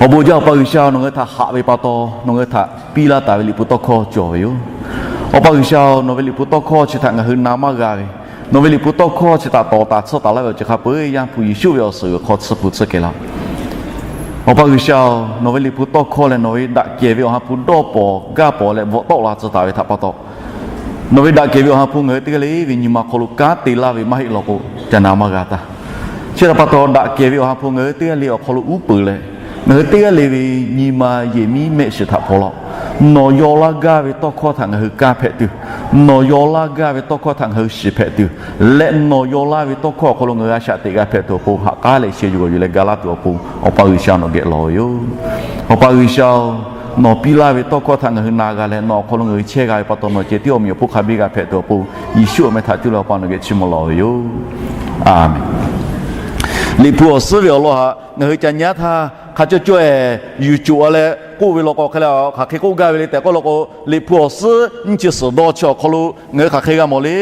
Awˬ bon jaˇ, Awˬ pa G'uiˬsha-oˬ, nawˬ ngaˬ hui htaꞈ haꞈ ve pa taw, nawˬ ngaˬ hui htaꞈ piˇ laˇ taˍ ve liꞈ hpu tawˇ hkawˇ cawˬ ve yoˬ. Awˬ pa G'uiˬsha-oˬ, nawˬ ve liꞈ hpu tawˇ hkawˇ chi htaꞈ ngaˬ hui na maˇ g'a ve, nawˬ ve liꞈ hpu tawˇ hkawˇ chi htaꞈ tawˍ taˍ tsuhˇ taˍ laˇ ve awˬ ceuˬ hk'a peu-eˬ Yaˇ hpu Yeˍsuˆ ve awˬ suhˍ g'uiˬ hk'aw tsuhˇ hpu tsuhˇ kehˬ laˇ. Awˬ pa G'uiˬsha-oˬ, nawˬ ve liꞈ hpu tawˇ hkawˇ leh nawˬ ve daꞈ kehˬ ve Awˬ ha hpu dawˇ pawnˍ gaˇ pawnˍ leh bvuhꞈ tawˆ la tcuh taˍ ve htaꞈ pa taw, nawˬ ve daꞈ kehˬ ve Awˬ ha hpu ngaˬ hui teˇ g'aˇ le ve nyi ma hk'aw lo kanˉ te laˇ ve maˇ heˆ law k'o, ca na maˇ g'a taˇ. Chi htaꞈ pa taw, daꞈ kehˬ ve Awˬ ha hpu ngaˬ hui teˇ g'aˇ le awˬ hk'aw lo uˉ peunˍ leh, ngaˬ hui teˇ g'aˇ le ve nyi ma yehˬ miˉ mehˆ shiˍ htaꞈ hpaw law. Nawˬ yaw laˇ gaˇ ve tawˇ hkawˇ htaꞈ ngaˬ hui kaˇ hpehꞈ tuˬ, nawˬ yaw laˇ gaˇ ve tawˇ hkawˇ htaꞈ ngaˬ hui shiˍ hpehꞈ tuˬ, leh nawˬ yaw laˇ ve tawˇ hkawˇ awˬ hk'aw lo ngaˬ hui a shaꞈ teꞈ g'a hpehꞈ tuˬ awˬ pon, haꞈ k'aˉ leh sheh yuˬ g'awˬ yuˬ leh ga laˇ tuˬ awˬ pon, Awˬ pa G'uiˬsha nawˬ geh lawˬ ve yoˬ. Awˬ pa G'uiˬsha-oˬ, nawˬ piˇ laˇ ve tawˇ hkawˇ htaꞈ ngaˬ hui na g'a leh nawˬ awˬ hk'aw lo ngaˬ hui chehˇ g'a ve pa taw, nawˬ ceh tiˉ awˬ meꞈ awˬ hponˇ hk'a biˇ g'a hpehꞈ tuˬ awˬ pon, Yeˍsuˆ awˬ meh htaꞈ cuˇ leh Awˬ pa nawˬ geh chiˇ mvuh lawˬ ve yoˬ. Aˬmenˍ. Liꞈ hpu awˬ suhˉ ve awˬ lawn htaꞈ ngaˬ hui ca nyi-a htaˇ, hk'a cawˇ cawˇ-eˬ yuˬ coˬ-a leh k'oˆ ve law k'o hk'e leh, hk'aˬ hk'e k'oˆ gaˇ ve le tehꞈ k'oˆ law k'o, Liꞈ hpu awˬ suhˉ nyiˇ chi suhˍ dawˇ chi awˬ hk'aw lo ngaˬ hui hk'aˬ hk'e g'a mawˬ le.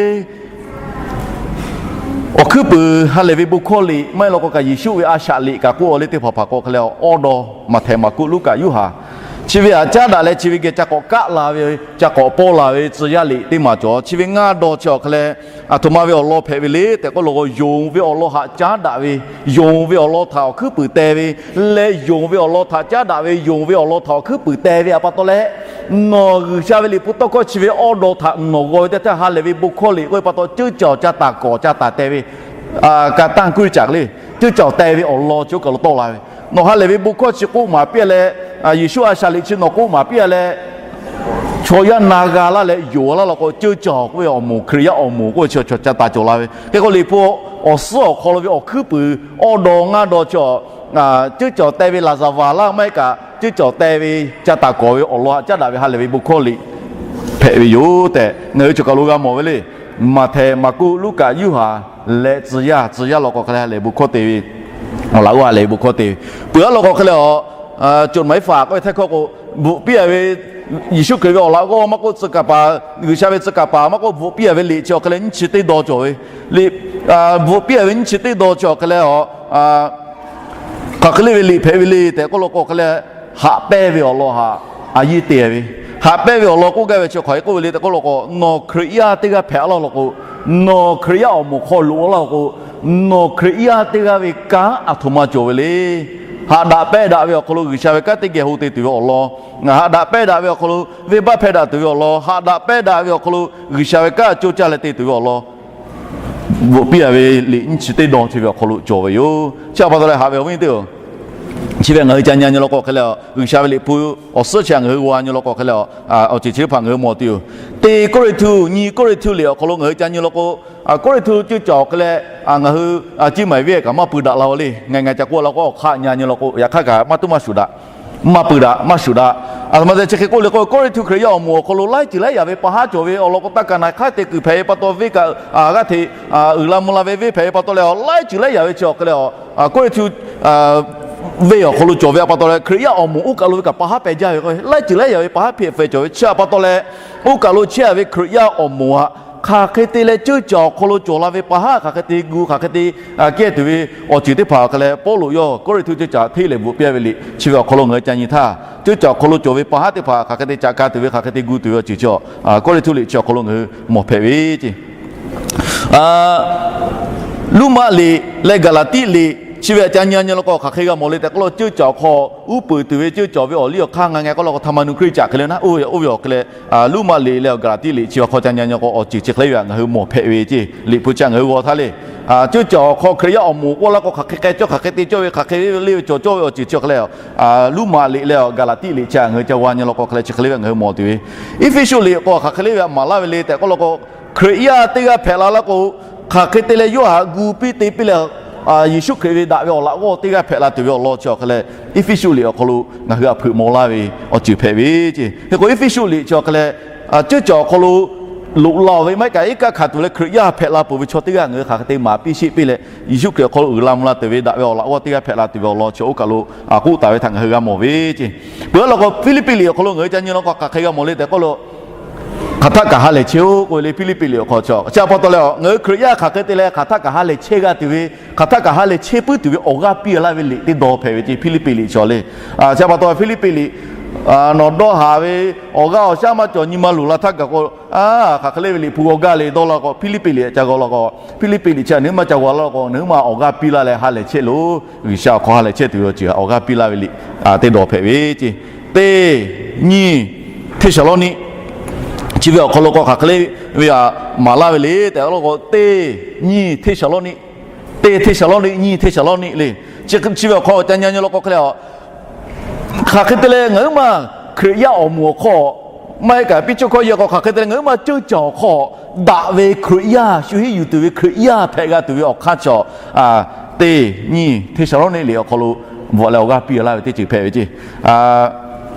Awˬ hkuiˉ puiˍ ha lehˬ ve bon hkawˇ liꞈ maˇ heˆ law k'o kaꞈ, Yeˍsuˆ ve a shaꞈ liꞈ kaꞈ k'oˆ-a le teˇ hpaˍ hpaˍ k'o hk'e leh, Awˬ dawˇ, Maꞈhtehˍ, Maˍkuˆ, Luˉkaꞈ, Yoˇhanˬ, chi ve htaꞈ caˉ daꞈ leh chi ve geh ca k'awꞈ kaˆ la ve, ca k'awꞈ paw la ve tcuh yaˇ liꞈ teˇ maˬ cawˬ. Chi ve ngaˇ dawˇ chi awˬ hk'e leh, aˬ htoꞈ ma ve awˬ lawn hpehꞈ ve le tehꞈ k'oˆ law k'o, yonˍ ve awˬ lawn htaꞈ caˉ daꞈ ve, yonˍ ve awˬ lawn htaꞈ awˬ hkuiˉ puiˍ teh ve, leh yonˍ ve awˬ lawn htaꞈ caˉ daꞈ ve, yonˍ ve awˬ lawn htaꞈ awˬ hkuiˉ puiˍ teh ve htaꞈ pa taw leh, nawˬ G'uiˬsha ve liꞈ hpu tawˇ hkawˇ chi ve awˇ dawˇ htaꞈ nawˬ g'aw ve teˇ htaˇ, ha lehˬ ve bon hkawˇ liꞈ k'oˆ ve pa taw, ceuˇ caˬ awˬ ca taˍ kawˍ ca taˍ teh ve, ka tanˇ kuˇ caꞈ le, ceuˇ caˬ awˬ teh ve awˬ lawn chi oˇ kaˬ lo tawˆ la ve, nawˬ ha lehˬ ve bon hkawˇ chi k'oˆ maˍ piˇ-a leh, Yeˍsuˆ a shaꞈ liꞈ chi nawˬ k'oˆ maˍ piˇ-a leh, chaw yaˇ na g'a laˇ leh yonˍ laˇ law k'o, ceuˇ caˬ k'oˆ ve awˬ moˍ, Hkriꞈ yaˇ awˬ moˍ k'oˆ ve chi ca taˍ cawˬ la ve. Hk'e k'o, liꞈ hpu awˬ suhˉ awˬ hk'aw lo ve awˬ hkuiˉ puiˍ awˇ dawˇ ngaˇ dawˇ chi, ceuˇ caˬ awˬ teh ve laˍzaˍvaˍ laˇ maˇ heˆ kaꞈ, ceuˇ caˬ awˬ teh ve ca taˍ kawˍ ve awˬ lawn htaꞈ caˉ daꞈ ve ha lehˬ ve bon hkawˇ liꞈ hpehꞈ ve yoˬ tehꞈ ngaˬ hui choˬ kaˬ lo g'a mawˬ ve le. Maꞈhtehˍ, Maˍkuˆ, Luˉkaꞈ, Yoˇhanˬ leh tcuh yaˇ, tcuh yaˇ law k'o hk'e leh ha lehˬ bon hkawˇ te ve, awˬ laꞈ g'awˇ ha lehˬ ve bon hkawˇ te ve, peuˬ-a law k'o hk'e leh a, จดหมายฝาก k'oˆ ve htehˇ hkawˇ k'o, bvuhꞈ piˇ-a ve Yeˍsuˆ Hkriꞈ ve awˬ laꞈ g'awˇ maˇ k'oˆ, tcuh kaˍ paˍ, G'uiˬsha ve tcuh kaˍ paˍ maˇ k'oˆ, bvuhꞈ piˇ-a ve liꞈ chi awˬ hk'e leh nyiˇ chi teˇ dawˇ cawˬ ve, bvuhꞈ piˇ-a ve nyiˇ chi teˇ dawˇ chi awˬ hk'e leh a, hk'aˬ hk'e le ve liꞈ hpehꞈ ve le tehꞈ k'oˆ law k'o hk'e leh, haꞈ pehnˇ ve awˬ lawn htaꞈ a yiˇ te ve, haꞈ pehnˇ ve awˬ lawn k'oˆ gaˇ ve chi hk'aˬ hk'e k'oˆ ve le tehꞈ k'oˆ law k'o, nawˬ Hkriꞈ yaˇ teˇ g'aˇ hpehꞈ laˇ law k'o, nawˬ Hkriꞈ yaˇ awˬ moˍ hk'aw loꞈ laˇ law k'o, nawˬ Hkriꞈ yaˇ teˇ g'aˇ ve kanˉ aˬ htoꞈ ma cawˬ ve le. Haꞈ daꞈ pehnˇ daꞈ ve awˬ hk'aw lo G'uiˬsha ve kanˉ teˇ geh ho te tuˬ ve awˬ lawn, haꞈ daꞈ pehnˇ daꞈ ve awˬ hk'aw lo venˇbaˆ hpehˇ daꞈ tuˬ ve awˬ lawn, haꞈ daꞈ pehnˇ daꞈ ve awˬ hk'aw lo G'uiˬsha ve kanˉ coˇ caˇ leh te tuˬ ve awˬ lawn, bvuhꞈ piˇ-a ve liꞈ nyiˇ chi teˇ dawˇ chi ve awˬ hk'aw lo cawˬ ve yoˬ. Chi htaꞈ pa taw leh haꞈ ve awˬ viˉ teˇ-oˬ, chi ve ngaˬ hui ca nyi nyi law k'o hk'e leh, G'uiˬsha ve liꞈ hpu awˬ suhˉ chi htaꞈ ngaˬ hui g'aw nyi law k'o hk'e leh, awˬ ceuˬ chi teˇ hpaˍ ngaˬ hui mawˬ tuˬ yoˬ. Teˇ Kawˇrenˍhtuˆ, nyiˇ Kawˇrenˍhtuˆ liꞈ awˬ hk'aw lo ngaˬ hui ca nyi law k'o, Kawˇrenˍhtuˆ ceuˇ caˬ awˬ hk'e leh, ngaˬ hui ciˇ maˍ ve kaꞈ maˇ pui daꞈ la-o le. Ngaˬ ngaˬ ca k'oˆ la k'o, awˬ hk'aˆ nyi nyi law k'o, yaꞈ hk'aˇ kaꞈ maˇ tuˉ maˇ shuˍ daꞈ, maˇ pui daꞈ maˇ shuˍ daꞈ. Aˬ htoꞈ ma te chi hk'e k'oˆ le k'o, Kawˇrenˍhtuˆ Hkriꞈ yaˇ awˬ moˍ awˬ hk'aw lo laiˉ ceuˬ laiˉ yaꞈ ve pa haˉ cawˬ ve awˬ lawn k'o, taˇ kaˍ naˍ hk'aˉ te kuiˬ hpehꞈ ve pa taw, venˇ kaꞈ g'aˇ hteꞈ uiˍ la mvuh la ve venˇ hpehꞈ ve pa taw leh, laiˉ ceuˬ laiˉ yaꞈ ve chi awˬ hk'e leh, Kawˇrenˍhtuˆ venˇ awˬ hk'aw lo cawˬ ve pa taw leh, Hkriꞈ yaˇ awˬ moˍ oˇ kaˬ lo ve kaꞈ pa haˉ peh jaˇ ve k'o, laiˉ ceuˬ laiˉ yaꞈ ve pa haˉ hpehꞈ cawˬ ve chi htaꞈ pa taw leh, oˇ kaˬ lo chehˇ-a ve Hkriꞈ yaˇ awˬ moˍ htaꞈ hk'aˬ hk'e te leh ceuˇ caˬ awˬ hk'aw lo cawˬ la ve pa haˉ hk'aˬ hk'e te gu, hk'aˬ hk'e te kehˇ tuˬ ve awˬ ceuˬ teˇ hpaˍ hk'e leh, Pawˇluꞈ yawˇ Kawˇrenˍhtuˆ ceuˇ caˬ hteˇ lehˍ bvuhꞈ piˇ-a ve liꞈ chi ve awˬ hk'aw lo ngaˬ hui ca nyi htaˇ, ceuˇ caˬ awˬ hk'aw lo cawˬ ve pa haˉ teˇ hpaˍ hk'aˬ hk'e te caꞈ ka tuˬ ve, hk'aˬ hk'e te gu tuˬ ve awˬ ceuˬ chi Kawˇrenˍhtuˆ liꞈ chi awˬ hk'aw lo ngaˬ hui mawˬ hpehꞈ ve ce. Roˉmaꞈ liꞈ leh Gaˍlaˍtiˆ liꞈ chi ve htaꞈ ca nyi nyi law k'o, hk'aˬ hk'e g'a mawˬ le tehꞈ k'oˆ lo, ceuˇ caˬ awˬ hk'aw uˉ peunˍ tuˬ ve ceuˇ caˬ ve awˬ liˇ awˬ hk'aˇ ngaˬ ngaˬ k'oˆ law k'o, ธรรมานุกฤษ caꞈ hk'e le naˉ, oˇ ve oˇ ve awˬ hk'e leh, Roˉmaꞈ liꞈ leh Gaˍlaˍtiˆ liꞈ chi awˬ hk'aw ca nyi nyi k'o, awˬ ceuˬ chi hk'e le ve htaꞈ ngaˬ hui mawˬ hpehꞈ ve ce. Liꞈ hpu chi htaꞈ ngaˬ hui g'aw htaˇ le, ceuˇ caˬ awˬ hk'aw Hkriꞈ yaˇ awˬ moˍ k'oˆ laˇ k'o, hk'aˬ hk'e k'ai cawˇ, hk'aˬ hk'e te cawˇ ve, hk'aˬ hk'e le ve cawˬ cawˇ ve awˬ ceuˬ chi hk'e le, Roˉmaꞈ liꞈ leh Gaˍlaˍtiˆ liꞈ chi htaꞈ ngaˬ hui ca g'a nyi law k'o, hk'e leh chi hk'e le ve htaꞈ ngaˬ hui mawˬ tuˬ ve. Eˇfeˇsuꞈ liꞈ k'o hk'aˬ hk'e le ve htaꞈ maˍ laˇ ve le tehꞈ k'oˆ law k'o, Hkriꞈ yaˇ teˇ g'aˇ hpehꞈ la laˇ k'o, hk'aˬ hk'e te leh yawˇ htaꞈ gu piˇ te piˇ leh, Yeˍsuˆ Hkriꞈ ve daꞈ ve awˬ laꞈ g'awˇ teˇ g'aˇ hpehꞈ la tuˬ ve awˬ lawn chi awˬ hk'e leh, Eˇfeˇsuꞈ liꞈ awˬ hk'aw lo ngaˬ hui htaꞈ hpeuꞈ maw laˇ ve awˬ ceuˬ hpehꞈ ve ce. Hk'e k'o, Eˇfeˇsuꞈ liꞈ chi awˬ hk'e leh, ceuˇ caˬ awˬ hk'aw lo loꞈ la-oˬ ve maˇ heˆ kaꞈ, iˉ kaˆ hkanˍ tuˬ leh Hkriꞈ yaˇ hpehꞈ la peuˬ ve chaw teˇ g'aˇ ngaˬ hui hk'aˬ hk'e te maˍ piˇ sheˆ piˇ leh, Yeˍsuˆ Hkriꞈ awˬ hk'aw lo uiˍ la mvuh la tuˬ ve daꞈ ve awˬ laꞈ g'awˇ teˇ g'aˇ hpehꞈ la tuˬ ve awˬ lawn chi oˇ kaˬ lo k'oˆ taˍ ve htaꞈ ngaˬ hui g'a mawˬ ve ce. Peuˬ-a law k'o, Hpiˇliˇpiˆ liꞈ awˬ hk'aw lo ngaˬ hui ca nyi law k'o, hk'aˬ hk'e g'a mawˬ le tehꞈ k'oˆ lo, Hk'aˬ htaˆ kaꞈ ha lehˬ chehˇ-oˆ k'oˆ ve le, Hpiˇliˇpiˆ liꞈ awˬ hk'aw chi. Chi pa taw leh, ngaˬ hui Hkriꞈ yaˇ hk'aˬ hk'e te leh hk'aˬ htaˆ kaꞈ ha lehˬ chehˇ g'a tuˬ ve, hk'aˬ htaˆ kaꞈ ha lehˬ chehˇ puiˉ tuˬ ve awˬ g'aˇ piˇ laˇ ve liꞈ teˇ dawˇ hpehꞈ ve ce, Hpiˇliˇpiˆ liꞈ chi le. Chi pa taw Hpiˇliˇpiˆ liꞈ nawˬ dawˇ haˍ ve, awˬ g'aˇ awˬ shaˉ maˇ cawˬ, nyi ma luˬ la htaˇ kaꞈ k'o, hk'aˬ hk'e le ve liꞈ hpu g'aw gaˇ le dawˇ law k'o, Hpiˇliˇpiˆ liꞈ ca g'aw law k'o, Hpiˇliˇpiˆ liꞈ chi nawˬ hui maˇ ca g'aw law k'o, nawˬ hui maˇ awˬ g'aˇ piˇ laˇ leh ha lehˬ chehˇ loˬ. G'uiˬsha awˬ hk'aw ha lehˬ chehˇ tuˬ ve awˬ ceuˬ awˬ g'aˇ piˇ laˇ ve liꞈ teˇ dawˇ hpehꞈ ve ce. Teˇ nyiˇ Hteˇsaˍlawˇniˆ chi ve awˬ hk'aw lo k'o hk'aˬ hk'e le ve htaꞈ maˍ laˇ ve le tehꞈ k'oˆ law k'o, teˇ nyiˇ Hteˇsaˍlawˇniˆ, teˇ Hteˇsaˍlawˇniˆ, nyiˇ Hteˇsaˍlawˇniˆ le. Chi ve awˬ hk'aw ca nyi nyi law k'o hk'e le, hk'aˬ hk'e te leh ngaˬ huiˉ maˬ Hkriꞈ yaˇ awˬ moˍ awˬ hk'aw, maˇ heˆ kaꞈ piˇ cawˇ hkawˇ yaˇ k'o hk'aˬ hk'e te leh ngaˬ huiˉ maˬ ceuˇ caˬ awˬ hk'aw daꞈ ve Hkriꞈ yaˇ, shu hiˉ yuˬ tuˬ ve Hkriꞈ yaˇ hpehꞈ g'a tuˬ ve awˬ hk'aˇ chi, teˇ nyiˇ Hteˇsaˍlawˇniˆ liꞈ awˬ hk'aw lo bvuhꞈ leh awˬ g'aˇ piˇ laˇ ve teˇ ceuˬ hpehꞈ ve ce.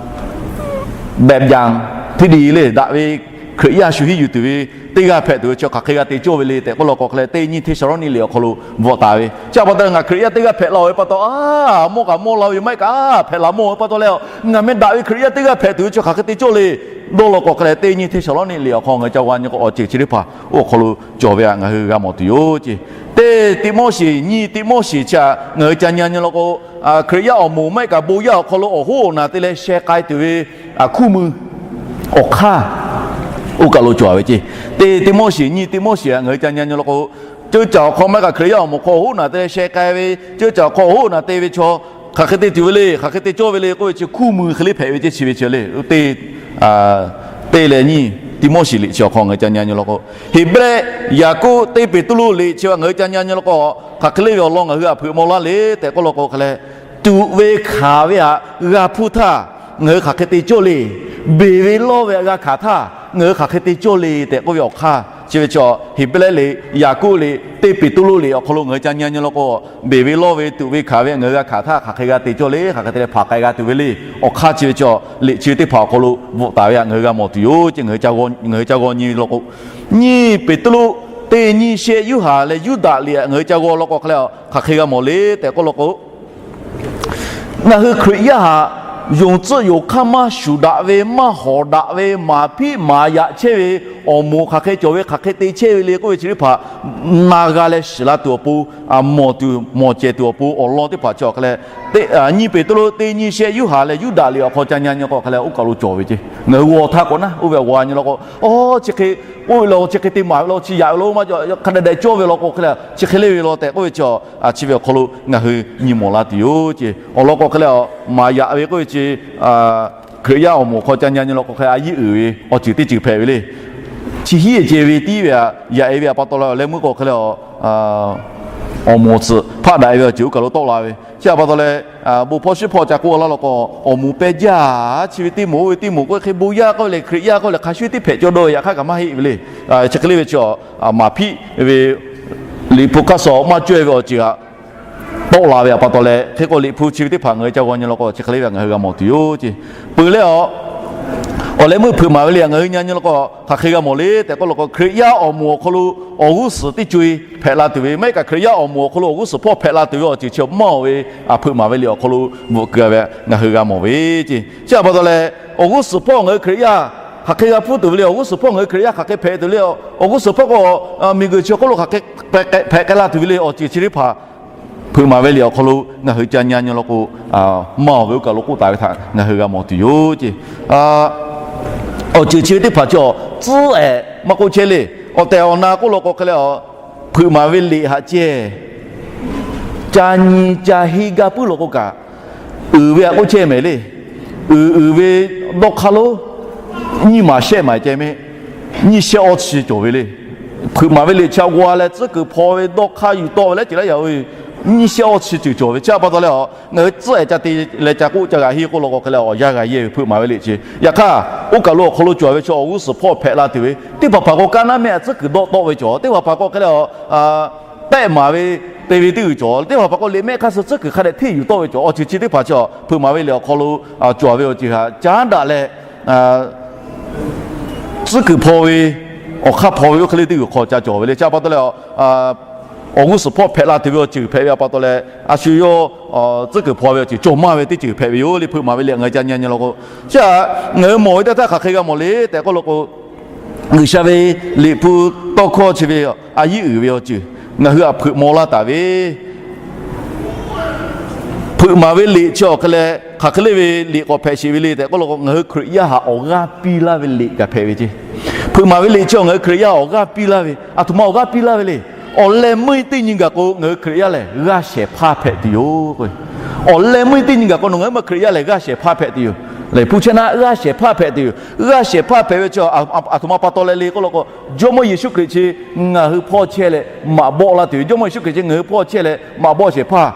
Behꞈ byanˍ htiˇ diˍ le, daꞈ ve Hkriꞈ yaˇ shu hiˉ yuˬ tuˬ ve teˇ g'aˇ hpehꞈ tuˬ ve chi hk'aˬ hk'e g'a te cawˇ ve le tehꞈ k'oˆ law k'o hk'e leh, teˇ nyiˇ Hteˇsaˍlawˇniˆ liꞈ awˬ hk'aw lo bvuhꞈ taˍ ve. Chi pa taw ngaˬ Hkriꞈ yaˇ teˇ g'aˇ hpehꞈ la-oˬ ve pa taw, a, mawˇ kaꞈ mawˇ la ve yoˬ, maˇ heˆ kaꞈ hpehꞈ la mawˇ ve pa taw leh, ngaˬ meh daꞈ ve Hkriꞈ yaˇ teˇ g'aˇ hpehꞈ tuˬ ve chi hk'aˬ hk'e te cawˇ le dawˇ law k'o hk'e leh, teˇ nyiˇ Hteˇsaˍlawˇniˆ liꞈ awˬ hk'aw ngaˬ hui ca g'aw nyi k'o, awˬ ceuˬ chi teˇ hpaˍ oˇ awˬ hk'aw lo cawˬ ve htaꞈ ngaˬ hui g'a mawˬ tuˬ yoˬ ce. Teˇ Tiˆmoˉseˍ, nyiˇ Tiˆmoˉseˍ chi htaꞈ ngaˬ hui ca nyi nyi law k'o, Hkriꞈ yaˇ awˬ moˍ maˇ heˆ kaꞈ bon yaˇ awˬ hk'aw lo awˬ hoˉ awˬ naˬ te leh sheh k'ai tuˬ ve hkuˇ mui awˬ hk'aˇ oˇ kaˬ lo cawˬ ve ce. Teˇ Tiˆmoˉseˍ, nyiˇ Tiˆmoˉseˍ htaꞈ ngaˬ hui ca nyi nyi law k'o, ceuˇ caˬ awˬ hk'aw maˇ heˆ kaꞈ Hkriꞈ yaˇ awˬ moˍ hk'aw awˬ hoˉ naˬ te leh sheh k'ai ve, ceuˇ caˬ awˬ hk'aw awˬ hoˉ naˬ te ve chaw hk'aˬ hk'e te tuˬ ve le, hk'aˬ hk'e te cawˇ ve le k'oˆ ve chi hkuˇ mui hk'e le hpehꞈ ve ce, chi ve chi le. Teˇ, teˇ leh nyiˇ Tiˆmoˉseˍ liꞈ chi awˬ hk'aw ngaˬ hui ca nyi nyi law k'o, Heˍbrehˇ, Yaˍkoˆ, teˇ Peˍtruˆ liꞈ chi htaꞈ ngaˬ hui ca nyi nyi law k'o, hk'aˬ hk'e le ve awˬ lawn ngaˬ hui htaꞈ hpeuꞈ maw laˇ le tehꞈ k'oˆ law k'o hk'e leh, tuꞈ ve hkanˍ ve htaꞈ g'a hpuˇ htaˇ ngaˬ hui hk'aˬ hk'e te cawˇ le. Beˬ ve lawˇ ve htaꞈ g'a hkanˍ htaˇ ngaˬ hui hk'aˬ hk'e te cawˇ le tehꞈ k'oˆ ve awˬ hk'aˇ chi ve chi, Heˍbrehˇ liꞈ, Yaˍkoˆ liꞈ, teˇ Peˍtruˆ liꞈ awˬ hk'aw lo ngaˬ hui ca nyi nyi law k'o, beˬ ve lawˇ ve tuꞈ ve hkanˍ ve ngaˬ hui g'a hkanˍ htaˇ hk'aˬ hk'e g'a te cawˇ le, hk'aˬ hk'e te leh hpanˍ k'ai g'a tuˬ ve le. Awˬ hk'aˇ chi ve chi, liꞈ chi ve teˇ hpaˍ awˬ hk'aw lo bvuhꞈ taˍ ve htaꞈ ngaˬ hui g'a mawˬ tuˬ yoˬ ce. Ngaˬ hui ca g'aw nyi law k'o, nyiˇ Peˍtruˆ, teˇ nyiˇ shehˆ Yoˇhanˬ leh Yuˇdaꞈ liꞈ htaꞈ ngaˬ hui ca g'aw law k'o hk'e leh, hk'aˬ hk'e g'a mawˬ le tehꞈ k'oˆ law k'o, ngaˬ hui Hkriꞈ yaˇ htaꞈ yonˍ tcuhˆ yonˍ hk'aˇ maˇ shuˍ daꞈ ve, maˇ hawˍ daꞈ ve, maˍ hpiˆ maˍ yaꞈ chehˇ ve awˬ moˍ hk'aˬ hk'e cawˬ ve, hk'aˬ hk'e te chehˇ ve le k'oˆ ve chi teˇ hpaˍ na g'a leh shiˍ la tuˬ awˬ pon, mawˬ tuˬ mawˬ cehˬ tuˬ awˬ pon awˬ lawn teˇ hpaˍ chi awˬ hk'e leh, nyiˇ Peˍtruˆ teˇ nyiˇ shehˆ Yoˇhanˬ leh Yuˇdaꞈ liꞈ awˬ hk'aw ca nyi nyi k'o hk'e leh, oˇ kaˬ lo cawˬ ve ce. Ngaˬ hui g'aw htaˇ k'awꞈ naˉ oˇ ve awˬ g'aˇ nyi law k'o, a, chi hk'e oˇ ve law, chi hk'e te maˍ ve law, chi yaꞈ ve law, maˇ hk'a dehꞈ dehꞈ cawˇ ve law k'o hk'e leh, chi hk'e le ve law tehꞈ k'oˆ ve chi, chi ve awˬ hk'aw lo ngaˬ hui nyi mawˬ la tuˬ yoˬ ce. Awˬ lawn k'o hk'e leh, maˍ yaꞈ ve k'oˆ ve chi, Hkriꞈ yaˇ awˬ moˍ hk'aw ca nyi nyi law k'o hk'e a yiˇ uiˍ ve awˬ ceuˬ teˇ ceuˬ hpehꞈ ve le. Chi hiˉ ceh ve tiˉ ve htaꞈ yaꞈ e ve htaꞈ pa taw leh, awˬ leh meuˇ k'o hk'e leh, awˬ moˍ tcuhˍ hpaˆ daꞈ e ve awˬ ceuˬ oˇ kaˬ lo tawˆ la ve chi htaꞈ pa taw leh, bon hpawˇ shiˉ hpawˇ ca k'oˆ laˇ law k'o, awˬ moˍ peh jaˇ, chi ve teˇ moˍ oˇ ve teˇ moˍ k'oˆ hk'e bon yaˇ k'oˆ ve leh Hkriꞈ yaˇ k'oˆ ve leh hk'a shuˍ teˇ hpehꞈ cawˇ dawˇ ve yaꞈ hk'aˇ kaꞈ maˇ heˆ ve le. Chi hk'e le ve chi, maˍ hpiˆ ve liꞈ hpu hk'aˇ suh maˇ cawˇ e ve awˬ ceuˬ htaꞈ tawˆ la ve htaꞈ pa taw leh, hk'e k'o liꞈ hpu chi ve teˇ hpaˍ ngaˬ hui ca g'aw nyi law k'o, chi hk'e le ve htaꞈ ngaˬ hui g'a mawˬ tuˬ yoˬ ce. Peuˬ leh, awˬ leh meuˇ hpeuꞈ maˍ ve le htaꞈ ngaˬ hui nyi nyi law k'o, hk'aˬ hk'e g'a mawˬ le tehꞈ k'oˆ law k'o, Hkriꞈ yaˇ awˬ moˍ awˬ hk'aw lo awˬ g'uˇ suhˍ teˇ co e hpehꞈ la tuˬ ve, maˇ heˆ kaꞈ Hkriꞈ yaˇ awˬ moˍ awˬ hk'aw lo awˬ g'uˇ suhˍ hpawˇ hpehꞈ la tuˬ ve awˬ ceuˬ chi maˇ oˬ ve, hpeuꞈ maˍ ve liꞈ awˬ hk'aw lo bvuhꞈ keu ve ngaˬ hui g'a mawˬ ve ce. Chi htaꞈ pa taw leh, awˬ g'uˇ suhˍ hpawˇ ngaˬ hui Hkriꞈ yaˇ hk'aˬ hk'e g'a hpuˇ tuˬ ve le, awˬ g'uˇ suhˍ hpawˇ ngaˬ hui Hkriꞈ yaˇ hk'aˬ hk'e hpehꞈ tuˬ le, awˬ g'uˇ suhˍ hpawˇ k'o, miˬguiˬ chi awˬ hk'oˆ lo hk'aˬ hk'e hpehꞈ k'ai la tuˬ ve le, awˬ ceuˬ chi teˇ hpaˍ hpeuꞈ maˍ ve liꞈ awˬ hk'aw lo ngaˬ hui ca nyi nyi law k'o, maˇ oˬ ve oˇ kaˬ lo k'oˆ taˍ ve htaꞈ ngaˬ hui g'a mawˬ tuˬ yoˬ ce. Awˬ ceuˬ chi ve teˇ hpaˍ chi awˬ tcuhˉ ehˍ maˇ k'oˆ chehˇ le. Awˬ tehˬ awˬ na k'oˆ law k'o hk'e leh, hpeuꞈ maˍ ve liꞈ htaꞈ ceh ca nyi ca henˇ gaˇ puiˉ law k'o kaꞈ, uiˍ ve htaꞈ k'oˆ chehˇ mehˍ le. Uiˍ uiˍ ve dawˇ hk'aˇ lo nyiˇ maˬ shehˆ maˬ ceh mehˍ, nyiˇ shehˆ awˇ chi cawˬ ve le. Hpeuꞈ maˍ ve liꞈ chi htaꞈ g'a leh tcuhˉ kuiˬ hpaw ve dawˇ hk'aˇ yuˬ tawˆ ve leh ceuˬ laˇ yaꞈ-oˬ ve, nyiˇ shehˆ awˇ chi ceuˬ cawˬ ve. Chi htaꞈ pa taw leh, ngaˬ hui tcuhˉ ehˍ ca te leh ca k'oˆ ca g'aꞈ henˇ k'oˆ law k'o hk'e leh, awˬ yanˇ g'a yehˇ ve hpeuꞈ maˍ ve liꞈ chi. Yaꞈ hk'aˇ, oˇ kaˬ lo awˬ hk'aw lo cawˬ ve chi awˬ g'uˇ suhˍ hpawˇ hpehꞈ la tuˬ ve, teˇ hpaˍ hpaˍ k'o kaˇ naˉ mehˆ htaꞈ tcuhˉ kuiˬ dawˆ tawˆ ve cawˬ, teˇ hpaˍ hpaˍ k'o hk'e leh, tehˆ maˍ ve te ve teˇ g'uiˬ cawˬ, teˇ hpaˍ hpaˍ k'o liꞈ mehˆ hk'aˇ suh tcuhˉ kuiˬ hk'a dehꞈ hteˇ yuˬ tawˆ ve cawˬ. Awˬ ceuˬ chi teˇ hpaˍ chi hpeuꞈ maˍ ve liꞈ awˬ hk'aw lo cawˬ ve awˬ ceuˬ htaꞈ caˉ daꞈ leh, tcuhˉ kuiˬ hpaw ve, awˬ hk'aˇ hpaw ve oˇ hk'e le teˇ g'uiˬ hk'aw ca cawˬ ve le. Chi htaꞈ pa taw leh, awˬ g'uˇ suhˍ hpawˇ hpehꞈ la tuˬ ve awˬ ceuˬ hpehꞈ ve htaꞈ pa taw leh, a shu yawˇ tcuhˉ kuiˬ hpaw ve awˬ ceuˬ cawˬ maˇ ve teˇ ceuˬ hpehꞈ ve yoˬ le. Hpeuꞈ maˍ ve liꞈ ngaˬ hui ca nyi nyi law k'o, chi htaꞈ ngaˬ hui mawˬ ve teˇ htaˇ hk'aˬ hk'e g'a mawˬ le tehꞈ k'oˆ law k'o, G'uiˬsha ve liꞈ hpu tawˇ hkawˇ chi ve a yiˉ uiˍ ve awˬ ceuˬ ngaˬ hui htaꞈ hpeuꞈ maw laˇ taˍ ve, hpeuꞈ maˍ ve liꞈ chi awˬ hk'e leh hk'aˬ hk'e le ve liꞈ k'awꞈ hpehꞈ sheˍ ve le tehꞈ k'oˆ law k'o, ngaˬ hui Hkriꞈ yaˇ htaꞈ awˬ g'aˇ piˇ laˇ ve liꞈ kaꞈ hpehꞈ ve ceˇ. Hpeuꞈ maˍ ve liꞈ chi awˬ ngaˬ hui Hkriꞈ yaˇ awˬ g'aˇ piˇ laˇ ve, aˬ htoꞈ ma awˬ g'aˇ piˇ laˇ ve le. Awˬ leh meuˇ teˇ nyi gaˬ k'o, ngaˬ hui Hkriꞈ yaˇ lehˬ g'aˇ shehˍ hpaˇ hpehꞈ tuˬ yoˬ. Awˬ leh meuˇ teˇ nyi gaˬ k'o, nawˬ ngaˬ hui ma Hkriꞈ yaˇ lehˬ g'aˇ shehˍ hpaˇ hpehꞈ tuˬ yoˬ. Lehˬ hpu chehˇ naˆ g'aˇ shehˍ hpaˇ hpehꞈ tuˬ yoˬ. G'aˇ shehˍ hpaˇ hpehꞈ ve chi aˬ htoꞈ ma pa taw leh le k'oˆ law k'o, Jawˇmawˇ Yeˍsuˆ Hkriꞈ chi ngaˬ hui hpawˇ chehˇ leh maꞈ bawˆ laˇ tuˬ yoˬ. Jawˇmawˇ Yeˍsuˆ Hkriꞈ chi ngaˬ hui hpawˇ chehˇ leh maꞈ bawˆ shehˍ hpaˇ,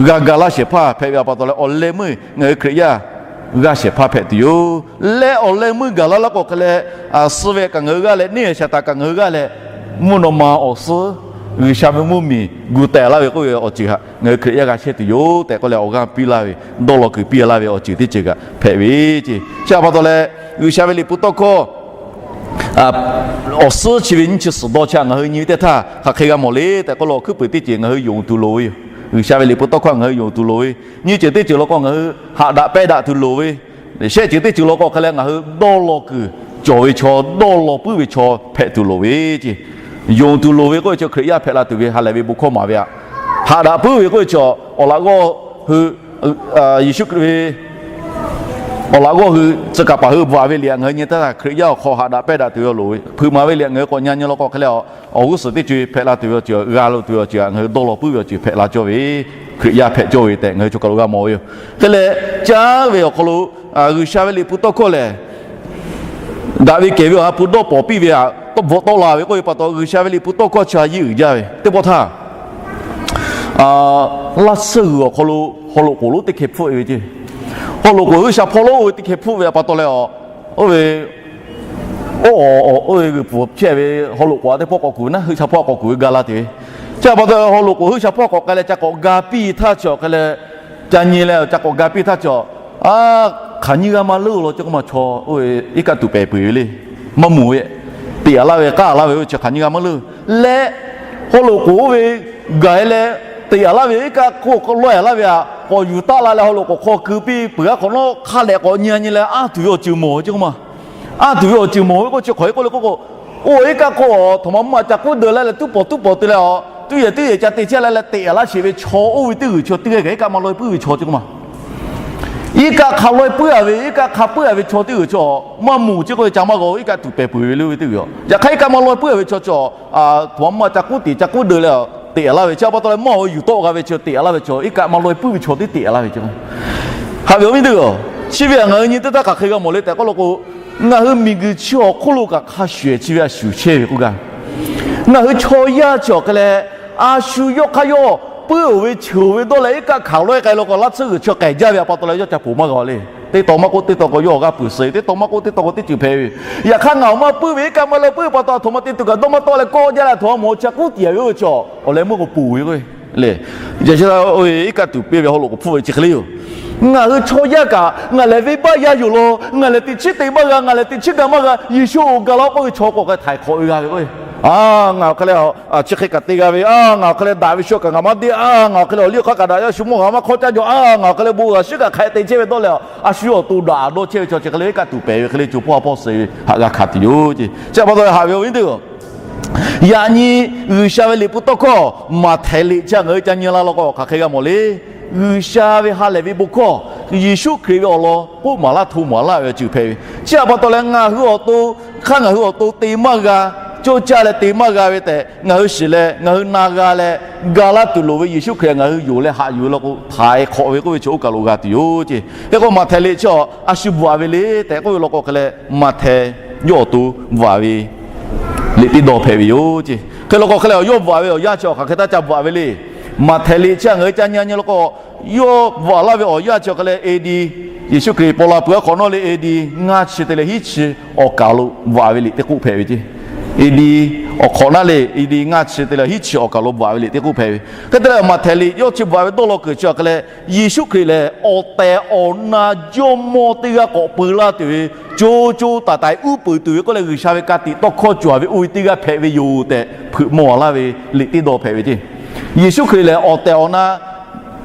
g'a ga laˇ shehˍ hpaˇ hpehꞈ ve pa taw leh, awˬ leh meuˇ ngaˬ hui Hkriꞈ yaˇ g'aˇ shehˍ hpaˇ hpehꞈ tuˬ yoˬ. Leh awˬ leh meuˇ gaˬ laˇ laˇ k'o hk'e leh, suh ve kaꞈ ngaˬ hui g'aˇ leh neˇ haiˬ shaˍ taˍ kaꞈ ngaˬ hui g'aˇ leh, mvuhˇ naw ma awˬ suhˉ G'uiˬsha ve mvuhˇ miˬ gu teh laˇ ve k'oˆ ve awˬ ceuˬ htaꞈ ngaˬ hui Hkriꞈ yaˇ g'a chehˇ tuˬ yoˬ tehꞈ k'oˆ leh, awˬ g'aˇ piˇ laˇ ve, dawˇ law kuiˬ piˇ laˇ ve awˬ ceuˬ teˇ ceuˬ kaꞈ hpehꞈ ve ceˇ. Chi pa taw leh, G'uiˬsha ve liꞈ hpu tawˇ hkawˇ awˬ suhˉ chi ve nyiˇ chi suhˍ dawˇ chi htaꞈ ngaˬ hui nyi ve teˇ htaˇ hk'aˬ hk'e g'a mawˬ le tehꞈ k'oˆ law, hkuiˉ puiˍ teˇ ceuˬ ngaˬ hui yonˍ tuˬ loˍ ve yoˬ. G'uiˬsha ve liꞈ hpu tawˇ hkawˇ ngaˬ hui yonˍ tuˬ loˍ ve, nyiˇ ceuˬ teˇ ceuˬ law k'o ngaˬ hui haꞈ daꞈ pehˇ daꞈ tuˬ loˍ ve, shehˆ ceuˬ teˇ ceuˬ law k'o hk'e leh ngaˬ hui dawˇ law kuiˬ cawˬ ve chaw, dawˇ law puiˉ ve chaw hpehꞈ tuˬ loˍ ve ceˇ. Yonˍ tuˬ loˍ ve k'oˆ ve chi Hkriꞈ yaˇ hpehꞈ la tuˬ ve ha lehˬ ve bon hkawˇ maˍ ve aꞈ. Haꞈ daꞈ puiˉ ve k'oˆ ve chi awˬ laꞈ g'awˇ hui, Yeˍsuˆ Hkriꞈ ve awˬ laꞈ g'awˇ hui tcuh kaˍ paˍ hui bvuhꞈ ve liꞈ htaꞈ ngaˬ hui nyi teˇ htaˇ, Hkriꞈ yaˇ awˬ hk'aw haꞈ daꞈ pehˇ daꞈ tuˬ ve awˬ loˍ ve, hpeuꞈ maˍ ve liꞈ htaꞈ ngaˬ hui k'awꞈ nyi nyi law k'o hk'e leh, awˬ g'uˇ suhˍ teˇ co e hpehꞈ la tuˬ ve awˬ ceuˬ, g'a lo tuˬ ve awˬ ceuˬ htaꞈ ngaˬ hui dawˇ law puiˉ ve awˬ ceuˬ hpehꞈ la cawˇ ve, Hkriꞈ yaˇ hpehꞈ cawˇ ve tehꞈ ngaˬ hui chaw kaˬ lo g'a mawˬ ve yoˬ. Hk'e leh, caˉ ve awˬ hk'aw lo G'uiˬsha ve liꞈ hpu tawˇ hkawˇ lehˬ, daꞈ ve kehˬ ve awˬ ha hpu dawˇ pawˍ piˇ ve aꞈ, tawˇ bvuhꞈ tawˆ la ve k'oˆ ve pa taw, G'uiˬsha ve liꞈ hpu tawˇ hkawˇ chi a yiˇ uiˍ jaˇ ve teˇ pawˆ htaˇ, Laˇ tsuhˇ g'uiˬ awˬ hk'aw lo haw loꞈ k'oˍ lonˉ teˇ hkeh hpfuhˆ ve ceˇ. Haw loꞈ k'oˍ hui sha hpawˇ lonˉ oˇ ve teˇ hkeh hpfuhˆ ve pa taw leh, oˇ ve oˇ, oˇ ve g'uiˬ pfuhˍ chehˇ ve haw loꞈ k'oˍ a teˇ pawˆ k'awꞈ kuˬ ve naˉ, hui sha hpawˇ k'awꞈ kuˬ ve ga la tuˬ ve. Chi pa taw haw loꞈ k'oˍ hui sha hpawˇ k'awꞈ k'ai leh ca k'awꞈ ga piˇ htaˇ chi awˬ hk'e leh, ca nyi leh ca k'awꞈ ga piˇ htaˇ chi a, hk'aˬ nyiˇ g'aˇ maˇ leuˆ law ceh k'oˆ ma chaw, oˇ ve iˉ kaˆ tuˬ pehˍ peuˬ ve le. Maˇ moˍ ve, teꞈ a laˇ ve k'aˉ a laˇ ve oˇ ve chi hk'aˬ nyiˇ g'aˇ maˇ leuˆ. Leh haw loꞈ k'oˍ oˇ ve gaˬ e leh, teꞈ a laˇ ve iˉ kaˆ hk'oˆ lawehˇ a laˇ ve aꞈ k'awꞈ yuˬ taˆ la leh haw loꞈ k'oˍ hk'aw keu piˇ peuˬ g'aˇ hk'awꞈ nawˉ hk'a dehꞈ k'awꞈ nyi nyi leh, anˇ tuˬ ve awˬ ceuˬ mawˬ ve ceh k'oˆ ma. Anˇ tuˬ ve awˬ ceuˬ mawˬ ve k'oˆ chi hk'aˬ hk'e k'oˆ le k'oˆ k'o, oˇ iˉ kaˆ hk'oˆ aˬ htoꞈ ma mvuhˇ ma ca k'uˉ deu laˇ leh tuˉ pawˍ tuˉ pawˍ te leh a, tuˉ yehˬ tuˉ yehˬ ca te chehˇ la leh teꞈ a laˇ sheˍ ve chaw oˇ ve teˇ g'uiˬ chi teˇ g'aˇ kaꞈ iˉ kaˆ maˇ laweh puiˉ ve chaw ceh k'oˆ ma. Iˉ kaˆ hk'a laweh puiˉ a ve, iˉ kaˆ hk'a puiˉ a ve chaw teˇ g'uiˬ chi maˇ moˍ ceh k'oˆ ve ca maˇ g'a, iˉ kaˆ tuˬ pehˍ peuˬ ve le oˇ ve teˇ g'uiˬ a. Yaꞈ hk'aˇ iˉ kaˆ maˇ laweh puiˉ a ve chaw chi a, htoꞈ ma mvuhˇ ma ca k'uˉ te ca k'uˉ deu leh teꞈ a laˇ ve chi pa taw leh mawˇ ve yuˬ tawˆ g'a ve chi teꞈ a laˇ ve chaw, iˉ kaˆ maˇ laweh puiˉ ve chaw teˇ teꞈ a laˇ ve ceh. Haꞈ ve awˬ viˉ teˇ g'aˇ, chi ve aꞈ ngaˬ hui nyi teˇ htaˇ hk'aˬ hk'e g'a mawˬ le tehꞈ k'oˆ law k'o, ngaˬ hui miˬguiˬ chi awˬ hk'oˆ lo kaꞈ hk'a shuˍ chi ve a shuˍ chehˇ ve k'oˆ gaˇ. Ngaˬ hui chaw yaˇ chi awˬ hk'e leh, a shu yawˇ hk'aˇ yawˇ puiˉ oˬ ve cheuˬ oˬ ve dawˇ leh iˉ kaˆ hkanˍ lawehˇ k'ai law k'o, laˇ tsuhˇ g'uiˬ chi k'ehˬ jaˇ ve pa taw leh yawˇ ca poˬ maˇ g'a le. Teˇ taw maˇ k'oˆ teˇ taw k'o yawˇ awˬ g'aˇ peuˬ suh, teˇ taw maˇ k'oˆ teˇ taw k'o teˇ ceuˬ hpehꞈ ve. Yaꞈ hk'aˇ ngaˬ awˬ maˇ puiˉ ve iˉ kaˆ maˇ laweh puiˉ pa taw, a htoꞈ ma te tuˬ kaꞈ dawˇ maˇ tawˆ leh kawˆ jaˇ leh a htoꞈ ma mawˬ chi k'uˉ tiꞈ ve oˇ ve chi awˬ leh meuˇ k'o poˬ ve k'o le. Yaꞈ chi iˉ kaˆ tuˬ piˇ ve haw loꞈ k'oˍ hpfuhˆ ve chi hk'e le yoˬ. Ngaˬ hui chaw yaˇ kaꞈ ngaˬ lehˬ venˇbaˆ yaˇ yoˬ law, ngaˬ lehˬ teꞈ chiˉ te maˇ g'a, ngaˬ lehˬ teꞈ chiˉ ga maˇ g'a, Yeˍsuˆ awˬ ga laˇ k'oˆ ve chaw k'o hk'a htaiˍ hk'awꞈ ve g'a ve k'o, a, ngaˬ awˬ hk'e leh chi hk'e kaꞈ te g'a ve, a, ngaˬ awˬ hk'e leh daꞈ ve shu kaꞈ ngaˬ maˇ deˇ, a, ngaˬ awˬ hk'e leh awˬ liˇ awˬ hk'aˇ kaꞈ daꞈ yaˇ shu mawˇ ngaˬ maˇ hk'awˇ caˇ jaw, a, ngaˬ awˬ hk'e leh bon g'a shu kaꞈ hk'a te chehˇ ve dawˇ leh, a shu awˬ to daꞈ dawˇ chehˇ ve chaw chi hk'e le iˉ kaˆ tuˬ pehˍ ve hk'e le co hpawˇ a hpawˇ suh ve haꞈ g'a hkanˍ tuˬ yoˬ ce. Chi pa taw haꞈ ve awˬ viˉ teˇ g'aˇ, yaꞈ nyi G'uiˬsha ve liꞈ hpu tawˇ hkawˇ Maꞈhtehˍ liꞈ chi ngaˬ hui ca nyi la law k'o hk'aˬ hk'e g'a mawˬ le. G'uiˬsha ve ha lehˬ ve bon hkawˇ, Yeˍsuˆ Hkriꞈ ve awˬ lawn k'oˆ maˍ laˇ hto maˍ laˇ ve awˬ ceuˬ hpehꞈ ve. Chi pa taw leh ngaˬ hui awˬ to hk'aˇ ngaˬ hui awˬ to te maˇ g'a, coˇ caˇ leh te maˇ g'a ve tehꞈ ngaˬ hui shiˍ leh ngaˬ hui na g'a leh, ga laˇ tuˬ loˍ ve Yeˍsuˆ Hkriꞈ ngaˬ hui yonˍ leh haꞈ yuˬ ve law k'o, htaiˍ hk'awꞈ ve k'oˆ ve chi oˇ kaˬ lo g'a tuˬ yoˬ ce. Hk'e k'o Maꞈhtehˍ liꞈ chi a shu bvuhꞈ a ve le tehꞈ k'oˆ ve law k'o hk'e leh, Maꞈhtehˍ yawˇ awˬ to bvuhꞈ a ve liꞈ teˇ dawˇ hpehꞈ ve yoˬ ce. Hk'e law k'o hk'e leh, yawˇ bvuhꞈ a ve awˬ yanˇ chi hk'aˬ hk'e taˇ ca bvuhꞈ a ve le. Maꞈhtehˍ liꞈ chi ngaˬ hui ca nyi nyi law k'o, yawˇ bvuhꞈ laˇ ve awˬ yanˇ chi hk'e leh, A D, Yeˍsuˆ Hkriꞈ paw la peuˬ a hk'awꞈ nawˉ le, A D ngaˇ chi te leh hiˉ chi awˬ kaˬ lo bvuhꞈ a ve liꞈ teˇ k'oˆ hpehꞈ ve ce. A D awˬ hk'awꞈ nawˉ le, A D ngaˇ chi te leh hiˉ chi awˬ kaˬ lo bvuhꞈ a ve liꞈ teˇ k'oˆ hpehꞈ ve. Hk'e te leh Maꞈhtehˍ liꞈ yawˇ chi bvuhꞈ a ve dawˇ law kuiˬ chi hk'e leh, Yeˍsuˆ Hkriꞈ lehˬ awˬ tehˬ awˬ na Jawˇmawˇ teˇ g'aˇ k'awꞈ peu laˇ tuˬ ve, co co taiˍ taiˍ uˉ peunˍ tuˬ ve k'oˆ leh, G'uiˬsha ve ka tiꞈ tawˇ hkawˇ cawˬ a ve oˇ ve teˇ g'aˇ hpehꞈ ve yoˬ tehꞈ hpeuꞈ maw laˇ ve liꞈ teˇ dawˇ hpehꞈ ve ce. Yeˍsuˆ Hkriꞈ lehˬ awˬ tehˬ awˬ na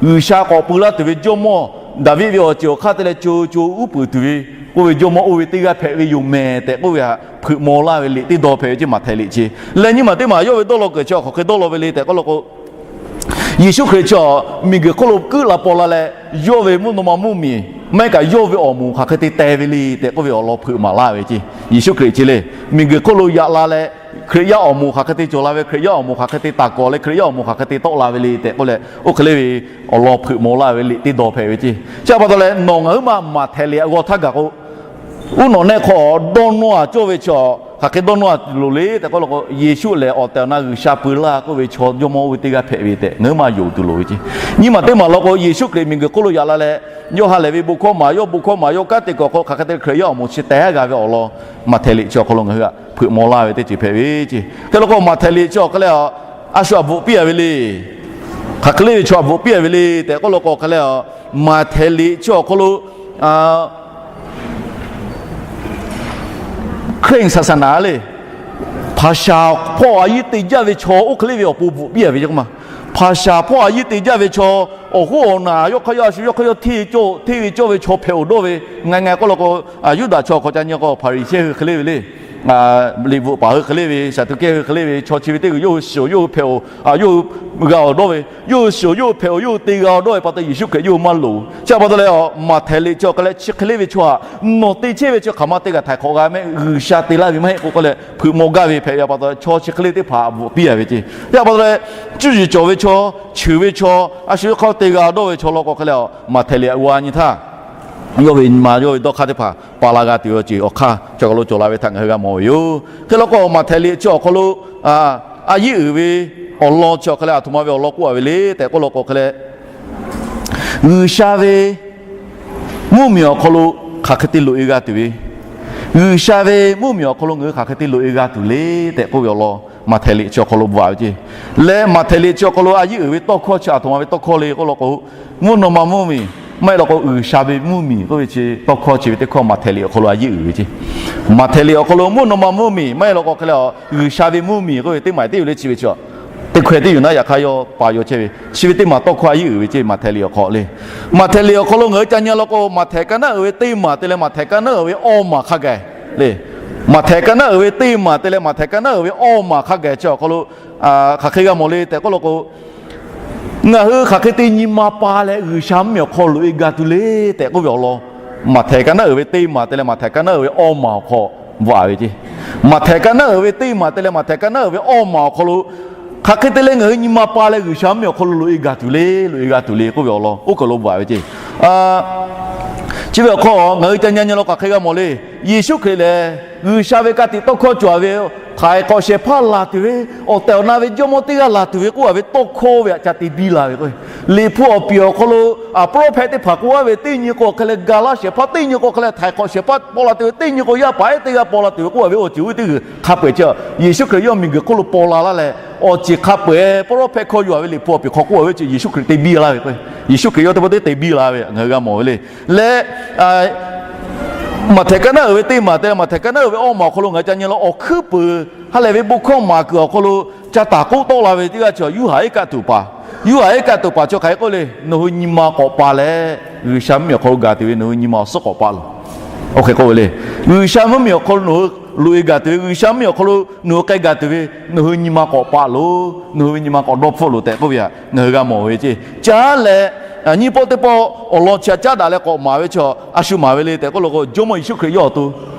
G'uiˬsha k'awꞈ peu laˇ tuˬ ve Jawˇmawˇ, Daˍviˆ ve awˬ ceuˬ awˬ hk'aˇ te leh co co uˉ peunˍ tuˬ ve k'oˆ ve Jawˇmawˇ oˇ ve teˇ g'aˇ hpehꞈ ve yoˬ mehˍ tehꞈ k'oˆ ve htaꞈ hpeuꞈ maw laˇ ve liꞈ teˇ dawˇ hpehꞈ ve ceˇ, Maꞈhtehˍ liꞈ chi. Leh nyiˇ maˬ teˇ maˬ yawˇ ve dawˇ law kuiˬ chi awˬ hk'aˬ hk'e dawˇ law ve le tehꞈ k'oˆ law k'o, Yeˍsuˆ Hkriꞈ chi a miˬguiˬ hk'oˆ lo keuˆ la paw la leh, yawˇ ve mvuhˇ naw ma mvuhˇmiˬ maˇ heˆ kaꞈ yawˇ ve awˬ moˍ hk'aˬ hk'e te teh ve le tehꞈ k'oˆ ve awˬ lawn hpeuꞈ maˍ laˇ ve ceˇ. Yeˍsuˆ Hkriꞈ chi le, miˬguiˬ hk'oˆ lo yaꞈ la leh, Hkriꞈ yaˇ awˬ moˍ hk'aˬ hk'e te cawˬ la ve, Hkriꞈ yaˇ awˬ moˍ hk'aˬ hk'e te taˍ kawꞈ leh, Hkriꞈ yaˇ awˬ moˍ hk'aˬ hk'e te tawˆ la ve le tehꞈ k'oˆ leh, oˇ hk'e le ve awˬ lawn hpeuꞈ maw laˇ ve liꞈ teˇ dawˇ hpehꞈ ve ceˇ. Chi pa taw leh nawˬ ngaˬ huiˉ maˬ Maꞈhtehˍ liꞈ g'aw htaˇ gaˬ k'o, uˉ nawꞈ nehˆ hk'aw dawˇ nawˇ a cawˇ ve chaw hk'aˬ hk'e dawˇ nawˇ a loˍ le tehꞈ k'oˆ law k'o, Yeˍsuˆ lehˬ awˬ tehˬ awˬ na G'uiˬsha peu laˇ k'oˆ ve chaw Jawˇmawˇ oˇ ve teˇ g'aˇ hpehꞈ ve tehꞈ ngaˬ huiˉ maˬ yonˍ tuˬ loˍ ve ceˇ. Nyiˇ maˬ teˇ maˬ law k'o, Yeˍsuˆ Hkriꞈ miˬguiˬ hk'oˆ lo yaꞈ la leh, yawˇ ha lehˬ ve bon hkawˇ maˍ, yawˇ bon hkawˇ maˍ, yawˇ kanˉ te kuiˬ awˬ hk'aw lo hk'aˬ hk'e te Hkriꞈ yaˇ awˬ moˍ chi teh haˉ g'a ve awˬ lawn Maꞈhtehˍ liꞈ chi awˬ hk'aw lo ngaˬ hui htaꞈ hpeuꞈ maw laˇ ve teˇ ceuˬ hpehꞈ ve ceˇ. Hk'e law k'o, Maꞈhtehˍ liꞈ chi awˬ hk'aw leh a, a shu htaꞈ bvuhꞈ piˇ a ve le. Hk'aˬ hk'e le ve chaw htaꞈ bvuhꞈ piˇ a ve le tehꞈ k'oˆ law k'o, hk'aˬ hk'e le a, Maꞈhtehˍ liꞈ chi awˬ hk'aw lo Hkriꞈ yaˇ saˍ saˍ naˍ le, hpaˍ shaˍ hpawˇ a yiˇ te jaˇ ve chaw oˇ hk'e le ve awˬ pon bvuhꞈ piˇ a ve yoˬ ma. Hpaˍ shaˍ hpawˇ a yiˇ te jaˇ ve chaw, awˬ hoˉ awˬ naˬ yawˇ hk'aˇ yawˇ a shu yawˇ hk'aˇ yawˇ hteˇ ve cawˇ ve chaw hpehꞈ-oˬ dawˇ ve, ngaˬ ngaˬ k'oˆ law k'o, Yuˇdaꞈ chaw hk'aw ca nyi k'o, Hpaˍriˍsehˇ hui hk'e le ve le, liꞈ bvuhꞈ paˍ hui hk'e le ve, Saˍduˆkehˇ hui hk'e le ve, chaw chi ve teˇ g'uiˬ yawˇ hui shiˍ-oˬ yawˇ hui hpehꞈ-oˬ, yawˇ hui g'a-oˬ dawˇ ve, yawˇ hui shiˍ-oˬ yawˇ hui hpehꞈ-oˬ yawˇ hui te g'a-oˬ dawˇ ve pa taw Yeˍsuˆ Hkriꞈ yawˇ hui maˇ loˍ. Chi pa taw leh a, Maꞈhtehˍ liꞈ chi awˬ hk'aˬ leh chi hk'e le ve chaw htaꞈ nawˬ te chehˇ ve chi hk'aˬ ma te kaꞈ htaiˍ hk'awꞈ g'a mehˆ, G'uiˬsha te laˇ ve maˇ heˆ k'o k'oˆ leh hpeuꞈ maw gaˇ ve hpehꞈ ve pa taw, chaw chi hk'e le teˇ hpaˍ bvuhꞈ piˇ a ve ceˇ. Chi pa taw leh cuˇ yiˍ cawˬ ve chaw, cheuˬ ve chaw, a shu hk'aˇ te g'a dawˇ ve chaw law k'o hk'e leh a, Maꞈhtehˍ liꞈ a g'aw nyi htaˇ, yawˇ ve nyi ma yawˇ ve dawˇ hk'aˇ teˇ hpaˍ pa la g'a tuˬ ve awˬ ceuˬ awˬ hk'aˇ chi awˬ hk'aw lo cawˬ la ve htaꞈ ngaˬ hui g'a mawˬ ve yoˬ. Hk'e law k'o, Maꞈhtehˍ liꞈ chi awˬ hk'aw lo a, a yiˉ uiˍ ve awˬ lawn chi awˬ hk'aˬ leh a htoꞈ ma ve awˬ lawn k'oˆ a ve le tehꞈ k'oˆ law k'o hk'e leh, G'uiˬsha ve mvuhˇmiˬ awˬ hk'aw lo hk'aˬ hk'e te loꞈ-e g'a tuˬ ve, G'uiˬsha ve mvuhˇmiˬ awˬ hk'aw lo ngaˬ hui hk'aˬ hk'e te loꞈ-e g'a tuˬ le tehꞈ k'oˆ ve awˬ lawn Maꞈhtehˍ liꞈ chi awˬ hk'aw lo bvuhꞈ a ve ceˇ. Leh Maꞈhtehˍ liꞈ chi awˬ hk'aw lo a yiˉ uiˍ ve tawˇ hkawˇ chi a htoꞈ ma ve tawˇ hkawˇ le k'oˆ law k'o, mvuhˇ naw ma mvuhˇmiˬ maˇ heˆ law k'o G'uiˬsha ve mvuhˇmiˬ k'oˆ ve chi tawˇ hkawˇ chi ve teˇ hkawˇ Maꞈhtehˍ liꞈ awˬ hk'aw lo a yiˉ uiˍ ve ceˇ. Maꞈhtehˍ liꞈ awˬ hk'aw lo mvuhˇ naw ma mvuhˇmiˬ maˇ heˆ law k'o hk'e leh a, G'uiˬsha ve mvuhˇmiˬ k'oˆ ve teˇ maˬ teˇ yoˬ le chi ve chi teˇ hkaweh teˇ yoˬ naˉ yaꞈ hk'aˇ yawˇ pa yaw chehˇ ve chi ve teˇ maˬ tawˇ hkawˇ a yiˉ uiˍ ve ceˇ Maꞈhtehˍ liꞈ awˬ hk'aw le. Maꞈhtehˍ liꞈ awˬ hk'aw lo ngaˬ hui ca nyi law k'o, Maꞈhtehˍ ka naˉ uiˍ ve teˇ maˬ te leh Maꞈhtehˍ ka naˉ uiˍ ve awˇ maˬ hk'a gaˬ le. Maꞈhtehˍ ka naˉ uiˍ ve teˇ maˬ te leh Maꞈhtehˍ ka naˉ uiˍ ve awˇ maˬ hk'a gaˬ chi awˬ hk'aw lo hk'aˬ hk'e g'a mawˬ le tehꞈ k'oˆ law k'o, ngaˬ hui hk'aˬ hk'e te nyi ma pa leh G'uiˬsha mvuhˇmiˬ awˬ hk'aw loꞈ-e g'a tuˬ le tehꞈ k'oˆ ve awˬ lawn, Maꞈhtehˍ ka naˉ uiˍ ve teˇ maˬ te leh Maꞈhtehˍ ka naˉ uiˍ ve awˇ maˬ awˬ hk'aw bvuhꞈ a ve ceˇ. Maꞈhtehˍ ka naˉ uiˍ ve teˇ maˬ te leh Maꞈhtehˍ ka naˉ uiˍ ve awˇ maˬ awˬ hk'aw lo hk'aˬ hk'e te leh ngaˬ hui nyi ma pa leh G'uiˬsha mvuhˇmiˬ awˬ hk'aw lo loꞈ-e g'a tuˬ le, loꞈ-e g'a tuˬ le k'oˆ ve awˬ lawn oˇ kaˬ lo bvuhꞈ a ve ceˇ. Chi ve awˬ hk'aw ngaˬ hui ca nyi nyi law k'o hk'aˬ hk'e g'a mawˬ le. Yeˍsuˆ Hkriꞈ lehˬ G'uiˬsha ve ka tiꞈ tawˇ hkawˇ cawˬ a ve, htaiˍ hk'awꞈ shehˍ hpaˇ laˬ tuˬ ve, awˬ tehˬ awˬ na ve Jawˇmawˇ teˇ g'aˇ laˬ tuˬ ve k'oˆ a ve tawˇ hkawˇ ve htaꞈ ca te biˇ la ve k'o, Liꞈ hpu awˬ piˍ awˬ hk'aw lo prophet teˇ hpaˍ k'oˆ a ve teˇ nyi k'o hk'e leh ga laˇ shehˍ hpaˇ, teˇ nyi k'o hk'e leh htaiˍ hk'awꞈ shehˍ hpaˇ paw la tuˬ ve, teˇ nyi k'o yaˇ paˍ ehˉ teˇ g'aˇ paw la tuˬ ve k'oˆ a ve awˬ ceuˬ oˇ ve teˇ g'uiˬ hk'a peu-eˬ chi, Yeˍsuˆ Hkriꞈ yawˇ miˬguiˬ hk'oˆ lo paw la laˇ leh, awˬ ceuˬ hk'a peu-eˬ prophet hkawˇ yaw a ve Liꞈ hpu awˬ piˍ hk'aw k'oˆ a ve chi Yeˍsuˆ Hkriꞈ te biˇ laˇ ve k'o, Yeˍsuˆ Hkriꞈ yawˇ teˇ pawˆ teˇ te biˇ la ve ngaˬ hui g'a mawˬ ve le. Leh Maꞈhtehˍ ka naˉ uiˍ ve teˇ maˬ te leh Maꞈhtehˍ ka naˉ uiˍ ve awˇ maˬ awˬ hk'aw lo ngaˬ hui ca nyi law, awˬ hkuiˉ peuˬ ha lehˬ ve bon hkawˇ maˍ kuiˬ awˬ hk'aw lo ca taˍ k'oˆ tawˆ la ve teˇ g'aˇ chi Yuˇhaiˬ iˉ kaˆ tuˬ paˍ. Yuˇhaiˬ iˉ kaˆ tuˬ paˍ chi hk'aˬ hk'e k'oˆ le, nawˬ hui nyi ma k'awꞈ pa leh G'uiˬsha mvuhˇmiˬ awˬ hk'aw lo gaˬ tuˬ ve nawˬ hui nyi ma awˬ suhˉ k'awꞈ paˆ loˬ. Oˇ hk'e k'oˆ ve le. G'uiˬsha mvuhˇmiˬ awˬ hk'aw lo nawˬ hui loꞈ-e gaˬ tuˬ ve, G'uiˬsha mvuhˇmiˬ awˬ hk'aw lo nawˬ hui k'ai gaˬ tuˬ ve nawˬ hui nyi ma k'awꞈ paˆ loˬ, nawˬ hui ve nyi ma k'awꞈ dawˇ hpfuhˆ loˬ tehꞈ k'oˆ ve htaꞈ ngaˬ hui g'a mawˬ ve ceˇ. Caˉ leh nyiˇ pawˆ teˇ pawˆ awˬ lawn chi htaꞈ caˉ daꞈ leh k'awꞈ maˍ ve chi a shu maˍ ve le tehꞈ k'oˆ law k'o, Jawˇmawˇ Yeˍsuˆ Hkriꞈ yawˇ awˬ to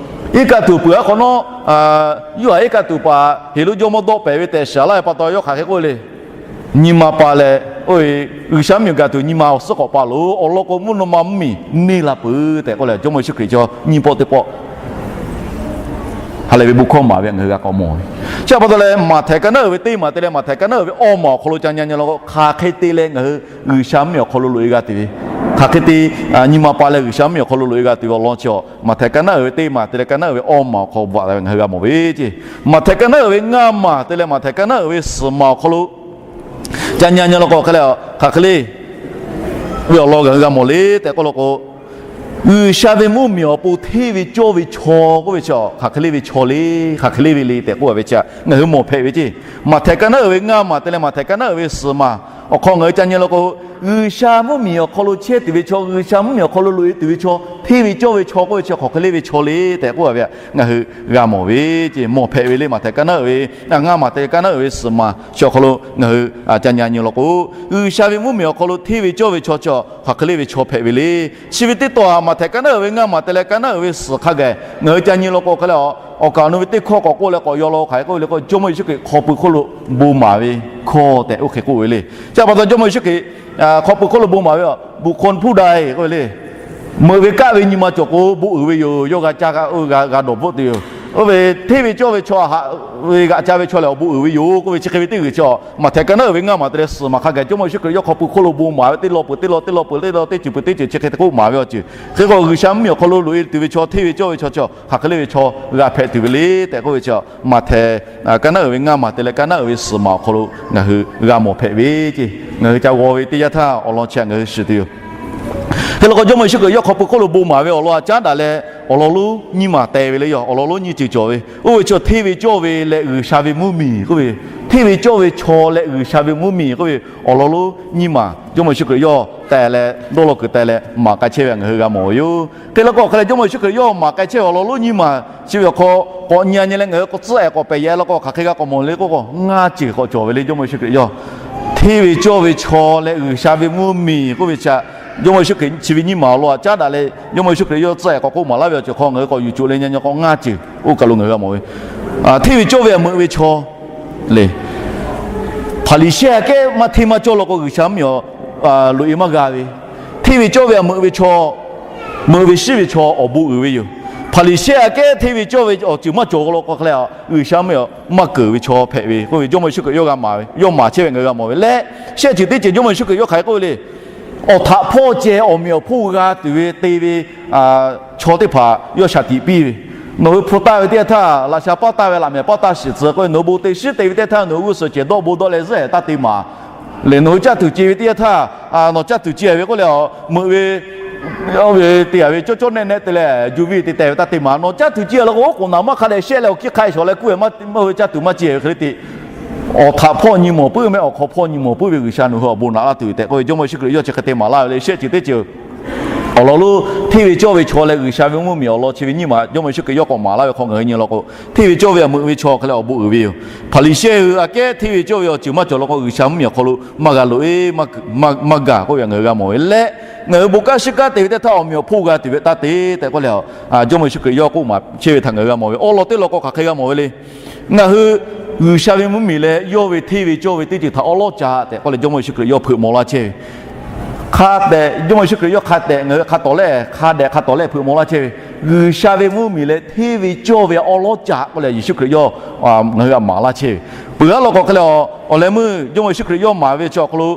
iˉ kaˆ tuˬ peuˬ a hk'awꞈ nawˉ, Yuˇhaiˬ iˉ kaˆ tuˬ paˍ Heˍroˆ jawˇmawˇ dawˆ pehˍ ve tehꞈ shaˍ laˇ ve pa taw yawˇ hk'aˬ hk'e k'oˆ le. Nyi ma pa leh, oˇ ve G'uiˬsha mvuhˇmiˬ gaˬ tuˬ nyi ma awˬ suhˉ k'awꞈ paˆ loˬ. Awˬ lawn k'o mvuhˇ naw ma mvuhˇmiˬ neˇ la peuˬ tehꞈ k'oˆ leh Jawˇmawˇ Yeˍsuˆ Hkriꞈ chaw nyiˇ pawˆ teˇ pawˆ ha lehˬ ve bon hkawˇ maˍ ve htaꞈ ngaˬ hui g'a k'awꞈ mawˬ ve. Chi pa taw leh Maꞈhtehˍ ka naˉ uiˍ ve teˇ maˬ te leh Maꞈhtehˍ ka naˉ uiˍ ve awˇ maˬ awˬ hk'aw lo ca nyi nyi law k'o, hk'aˬ hk'e te leh ngaˬ hui G'uiˬsha mvuhˇmiˬ awˬ hk'aw lo loꞈ-e g'a tuˬ ve, hk'aˬ hk'e te nyi ma pa leh G'uiˬsha mvuhˇmiˬ awˬ hk'aw lo loꞈ-e g'a tuˬ ve awˬ lawn chi Maꞈhtehˍ ka naˉ uiˍ ve teˇ maˬ te leh ka naˉ uiˍ ve awˇ maˬ awˬ hk'aw bvuhꞈ a ve ngaˬ hui g'a mawˬ ve ceˇ. Maꞈhtehˍ ka naˉ uiˍ ve ngaˇ maˬ te leh Maꞈhtehˍ ka naˉ uiˍ ve suhˍ maˬ awˬ hk'aw lo ca nyi nyi law k'o hk'e le, hk'aˬ hk'e le ve awˬ lawn ngaˬ hui g'a mawˬ le tehꞈ k'oˆ law k'o, G'uiˬsha ve mvuhˇmiˬ awˬ pon hteˇ ve cawˇ ve chaw k'oˆ ve chi hk'aˬ hk'e le ve chaw le, hk'aˬ hk'e le ve le tehꞈ k'oˆ a ve chi ngaˬ hui mawˬ hpehꞈ ve ceˇ. Maꞈhtehˍ ka naˉ uiˍ ve ngaˇ maˬ te leh Maꞈhtehˍ ka naˉ uiˍ ve suhˍ maˬ awˬ hk'aw ngaˬ hui ca nyi law k'o, G'uiˬsha mvuhˇmiˬ awˬ hk'aw lo chehˇ tuˬ ve chaw, G'uiˬsha mvuhˇmiˬ awˬ hk'aw lo loꞈ e tuˬ ve chaw, hteˇ ve cawˇ ve chaw k'oˆ ve chi hk'aˬ hk'e le ve chaw le tehꞈ k'oˆ ve ngaˬ hui g'a mawˬ ve ce. Mawˬ hpehꞈ ve le. Maꞈhtehˍ ka naˉ uiˍ ve, ngaˇ maˬ te ka naˉ uiˍ ve suhˍ maˬ chi awˬ hk'aw lo ngaˬ hui ca nyi nyi law k'o, G'uiˬsha ve mvuhˇmiˬ awˬ hk'aw lo hteˇ ve cawˇ ve chaw chi hk'aˬ hk'e le ve chaw hpehꞈ ve le. Chi ve teˇ taw maꞈhtehˍ ka naˉ uiˍ ve ngaˇ maˬ te leh ka naˉ uiˍ ve suhˍ hk'a gaˬ ngaˬ hui ca nyi law k'o hk'e le, awˬ kaˍ awˬ nu ve teˇ hkawˇ k'awꞈ k'oˆ leh k'awꞈ yaw law k'o hk'e k'oˆ ve le k'o, Jawˇmawˇ Yeˍsuˆ Hkriꞈ hk'aw pui hk'oˆ lo bon maˍ ve hkawˇ tehꞈ oˇ hk'e k'oˆ ve le. Chi pa taw Jawˇmawˇ Yeˍsuˆ Hkriꞈ hk'aw pui hk'oˆ lo bon maˍ ve, บุคคลผู้ใด k'oˆ ve le. Meuꞈ ve kaˆ ve nyi ma cawˬ k'o bon uiˍ ve yoˬ. Yawˇ g'a caˇ g'a oˇ g'a dawˬ bvuhˆ tuˬ yoˬ. Oˇ ve hteˇ ve cawˇ ve chaw haꞈ ve g'aꞈ ca ve chaw lehˬ awˬ bon uiˍ ve yoˬ k'oˆ ve chi hk'e ve teˇ g'uiˬ chi, Maꞈhtehˍ ka naˉ uiˍ ve ngaˇ maˬ te leh suhˍ maˬ hk'a gaˬ Jawˇmawˇ Yeˍsuˆ Hkriꞈ yawˇ hk'aw pui hk'oˆ lo bon maˍ ve teˇ law peuˬ teˇ law teˇ law peuˬ teˇ law teˇ ceuˬ peuˬ teˇ ceuˬ chi hk'e te k'oˆ maˍ ve awˬ ceuˬ hk'e k'o, G'uiˬsha mvuhˇmiˬ awˬ hk'aw lo loꞈ e tuˬ ve chaw, hteˇ ve cawˇ ve chaw chi hk'aˬ hk'e le ve chaw g'a hpehꞈ tuˬ ve le tehꞈ k'oˆ ve chi, Maꞈhtehˍ ka naˉ uiˍ ve ngaˇ maˬ te leh ka naˉ uiˍ ve suhˍ maˬ awˬ hk'aw lo ngaˬ hui g'a mawˬ hpehꞈ ve ce. Ngaˬ hui ca g'aw ve teˇ yanˇ htaˇ awˬ lawn chi htaꞈ ngaˬ hui shiˍ tuˬ yoˬ. Hk'e law k'o Jawˇmawˇ Yeˍsuˆ Hkriꞈ yawˇ hk'aw pui hk'oˆ lo bon maˍ ve awˬ lawn htaꞈ caˉ daꞈ leh awˬ lawn lonˉ nyiˇ maˬ teh ve le yoˬ. Awˬ lawn lonˉ nyiˇ ceuˬ cawˬ ve, oˇ ve chi hteˇ ve cawˇ ve leh G'uiˬsha ve mvuhˇmiˬ k'oˆ ve, hteˇ ve cawˇ ve chaw leh G'uiˬsha ve mvuhˇmiˬ k'oˆ ve awˬ lawn lonˉ nyiˇ maˬ Jawˇmawˇ Yeˍsuˆ Hkriꞈ yawˇ teh leh dawˇ law kuiˬ teh leh maˍ k'ai chehˇ ve htaꞈ ngaˬ hui g'a mawˬ ve yoˬ. Hk'e law k'o hk'e leh Jawˇmawˇ Yeˍsuˆ Hkriꞈ yawˇ maˍ k'ai chehˇ ve awˬ lawn lonˉ nyiˇ maˬ chi ve awˬ hk'aw k'awꞈ nyi nyi leh ngaˬ hui k'awꞈ tcuhˉ ehˍ k'awꞈ pehˬ yehˬ law k'o hk'aˬ hk'e g'a k'awꞈ mawˬ le k'oˆ k'o, ngaˇ ceuˬ k'awꞈ cawˬ ve le. Jawˇmawˇ Yeˍsuˆ Hkriꞈ yawˇ hteˇ ve cawˇ ve chaw leh G'uiˬsha ve mvuhˇmiˬ k'oˆ ve chi, Jawˇmawˇ Yeˍsuˆ Hkriꞈ chi ve nyiˇ maˬ awˬ lawn htaꞈ caˉ daꞈ leh Jawˇmawˇ Yeˍsuˆ Hkriꞈ yawˇ tcuhˉ ehˍ k'awꞈ k'oˆ maˍ laˇ ve awˬ ceuˬ hk'aw ngaˬ hui k'awꞈ yuˬ coˬ leh nyi nyi k'o ngaˇ ceuˬ oˇ kaˬ lo ngaˬ hui g'a mawˬ ve. Hteˇ ve cawˇ ve htaꞈ meuꞈ ve chaw le. Hpaˍriˍsehˇ aꞈ kehˉ maˇ hteˇ maˇ cawˇ law k'o G'uiˬsha mvuhˇmiˬ awˬ loꞈ e maˇ g'a ve. Hteˇ ve cawˇ ve htaꞈ meuꞈ ve chaw, meuꞈ ve shiˉ ve chaw awˬ bon uiˍ ve yoˬ. Hpaˍriˍsehˇ aꞈ kehˉ hteˇ ve cawˇ ve awˬ ceuˬ maˇ cawˬ law k'o hk'e leh, G'uiˬsha mvuhˇmiˬ maˇ keunˍ ve chaw hpehꞈ ve k'oˆ ve Jawˇmawˇ Yeˍsuˆ Hkriꞈ yawˇ g'a maˍ ve, yawˇ maˍ chehˇ ve ngaˬ hui g'a mawˬ ve leh, shehˆ ceuˬ teˇ ceuˬ Jawˇmawˇ Yeˍsuˆ Hkriꞈ yawˇ hk'aˬ hk'e k'oˆ ve le. Awˬ htaꞈ hpawˇ ceh awˬ meꞈ awˬ hponˇ g'a tuˬ ve te ve chaw teˇ hpaˍ yawˇ shaˍ tiꞈ piˇ ve, nawˬ hui hpu taˇ ve teˇ yanˇ htaˇ laꞈ sha paˇ taˇ ve laꞈ mehˍ paˇ taˇ shiˍ tcuh k'oˆ ve, nawˬ hui bon te shiˉ te ve teˇ yanˇ htaˇ nawˬ hui g'uˇ suhˍ cehˬ dawˆ bon dawˆ leh zuhˆ ehˍ taˇ te maˍ. Lehˬ nawˬ hui caˇ tuˬ ce ve teˇ yanˇ htaˇ, nawˬ caˇ tuˬ ce ve k'oˆ leh, meuꞈ ve, ve te a ve cawˇ cawˇ nehˆ nehˆ te leh juˇ viˇ te teh ve taˇ te maˍ. Nawˬ caˇ tuˬ ce a law k'o, oˉ k'oˍ naˍ maˇ hk'a dehꞈ shehˆ leh awˬ hkiˇ hk'a e shawˍ leh kuˇ ve maˇ, maˇ hui caˇ tuˬ maˇ ce ve hk'e le te. Awˬ htaꞈ hpawˇ nyi mawˬ puiˉ meh, awˬ hk'aw hpawˇ nyi mawˬ puiˉ ve G'uiˬsha nawˬ hui awˬ bon naꞈ laˇ tuˬ tehꞈ k'oˆ ve Jawˇmawˇ Yeˍsuˆ Hkriꞈ yawˇ chi hk'e te maˍ laˇ ve le. Shehˆ ceuˬ teˇ ceuˬ awˬ lawn lonˉ hteˇ ve cawˇ ve chaw leh G'uiˬsha ve mvuhˇmiˬ awˬ lawn chi ve nyiˇ maˬ Jawˇmawˇ Yeˍsuˆ Hkriꞈ yawˇ k'awꞈ maˍ laˇ ve hk'aw ngaˬ hui nyi law k'o, hteˇ ve cawˇ ve htaꞈ meuꞈ ve chaw hk'e leh awˬ bon uiˍ ve yoˬ. Hpaˍriˍsehˇ hui aꞈ kehˉ hteˇ ve cawˇ ve awˬ ceuˬ maˇ cawˬ law k'o G'uiˬsha mvuhˇmiˬ awˬ hk'aw lo maˇ g'a loꞈ e, maˇ g'a gaˬ k'oˆ ve htaꞈ ngaˬ hui g'a mawˬ ve leh, ngaˬ hui bon kanˉ shiˉ kanˉ te ve teˇ htaˇ awˬ meꞈ awˬ hponˇ g'a tuˬ ve taˇ te tehꞈ k'oˆ leh, Jawˇmawˇ Yeˍsuˆ Hkriꞈ yawˇ k'oˆ maˍ chehˇ ve htaꞈ ngaˬ hui g'a mawˬ ve. Awˬ lawn teˇ lawn k'o hk'aˬ hk'e g'a mawˬ ve le. Ngaˬ hui G'uiˬsha ve mvuhˇmiˬ leh yawˇ ve hteˇ ve cawˇ ve teˇ ceuˬ htaꞈ awˉ lawˉ ca tehꞈ k'oˆ leh Jawˇmawˇ Yeˍsuˆ Hkriꞈ yawˇ hpeuꞈ maw laˇ chehˇ ve hk'a dehꞈ, Jawˇmawˇ Yeˍsuˆ Hkriꞈ yawˇ hk'a dehꞈ ngaˬ hui hk'a tawˍ leh hk'a dehꞈ hk'a tawˍ leh hpeuꞈ maw laˇ chehˇ ve, G'uiˬsha ve mvuhˇmiˬ leh hteˇ ve cawˇ ve awˉ lawˉ ca k'oˆ leh Yeˍsuˆ Hkriꞈ yawˇ ngaˬ hui htaꞈ maˍ laˇ chehˇ ve. Peuˬ aˉ law k'o hk'e leh, awˬ leh meuˇ Jawˇmawˇ Yeˍsuˆ Hkriꞈ yawˇ maˍ ve chi awˬ hk'aw lo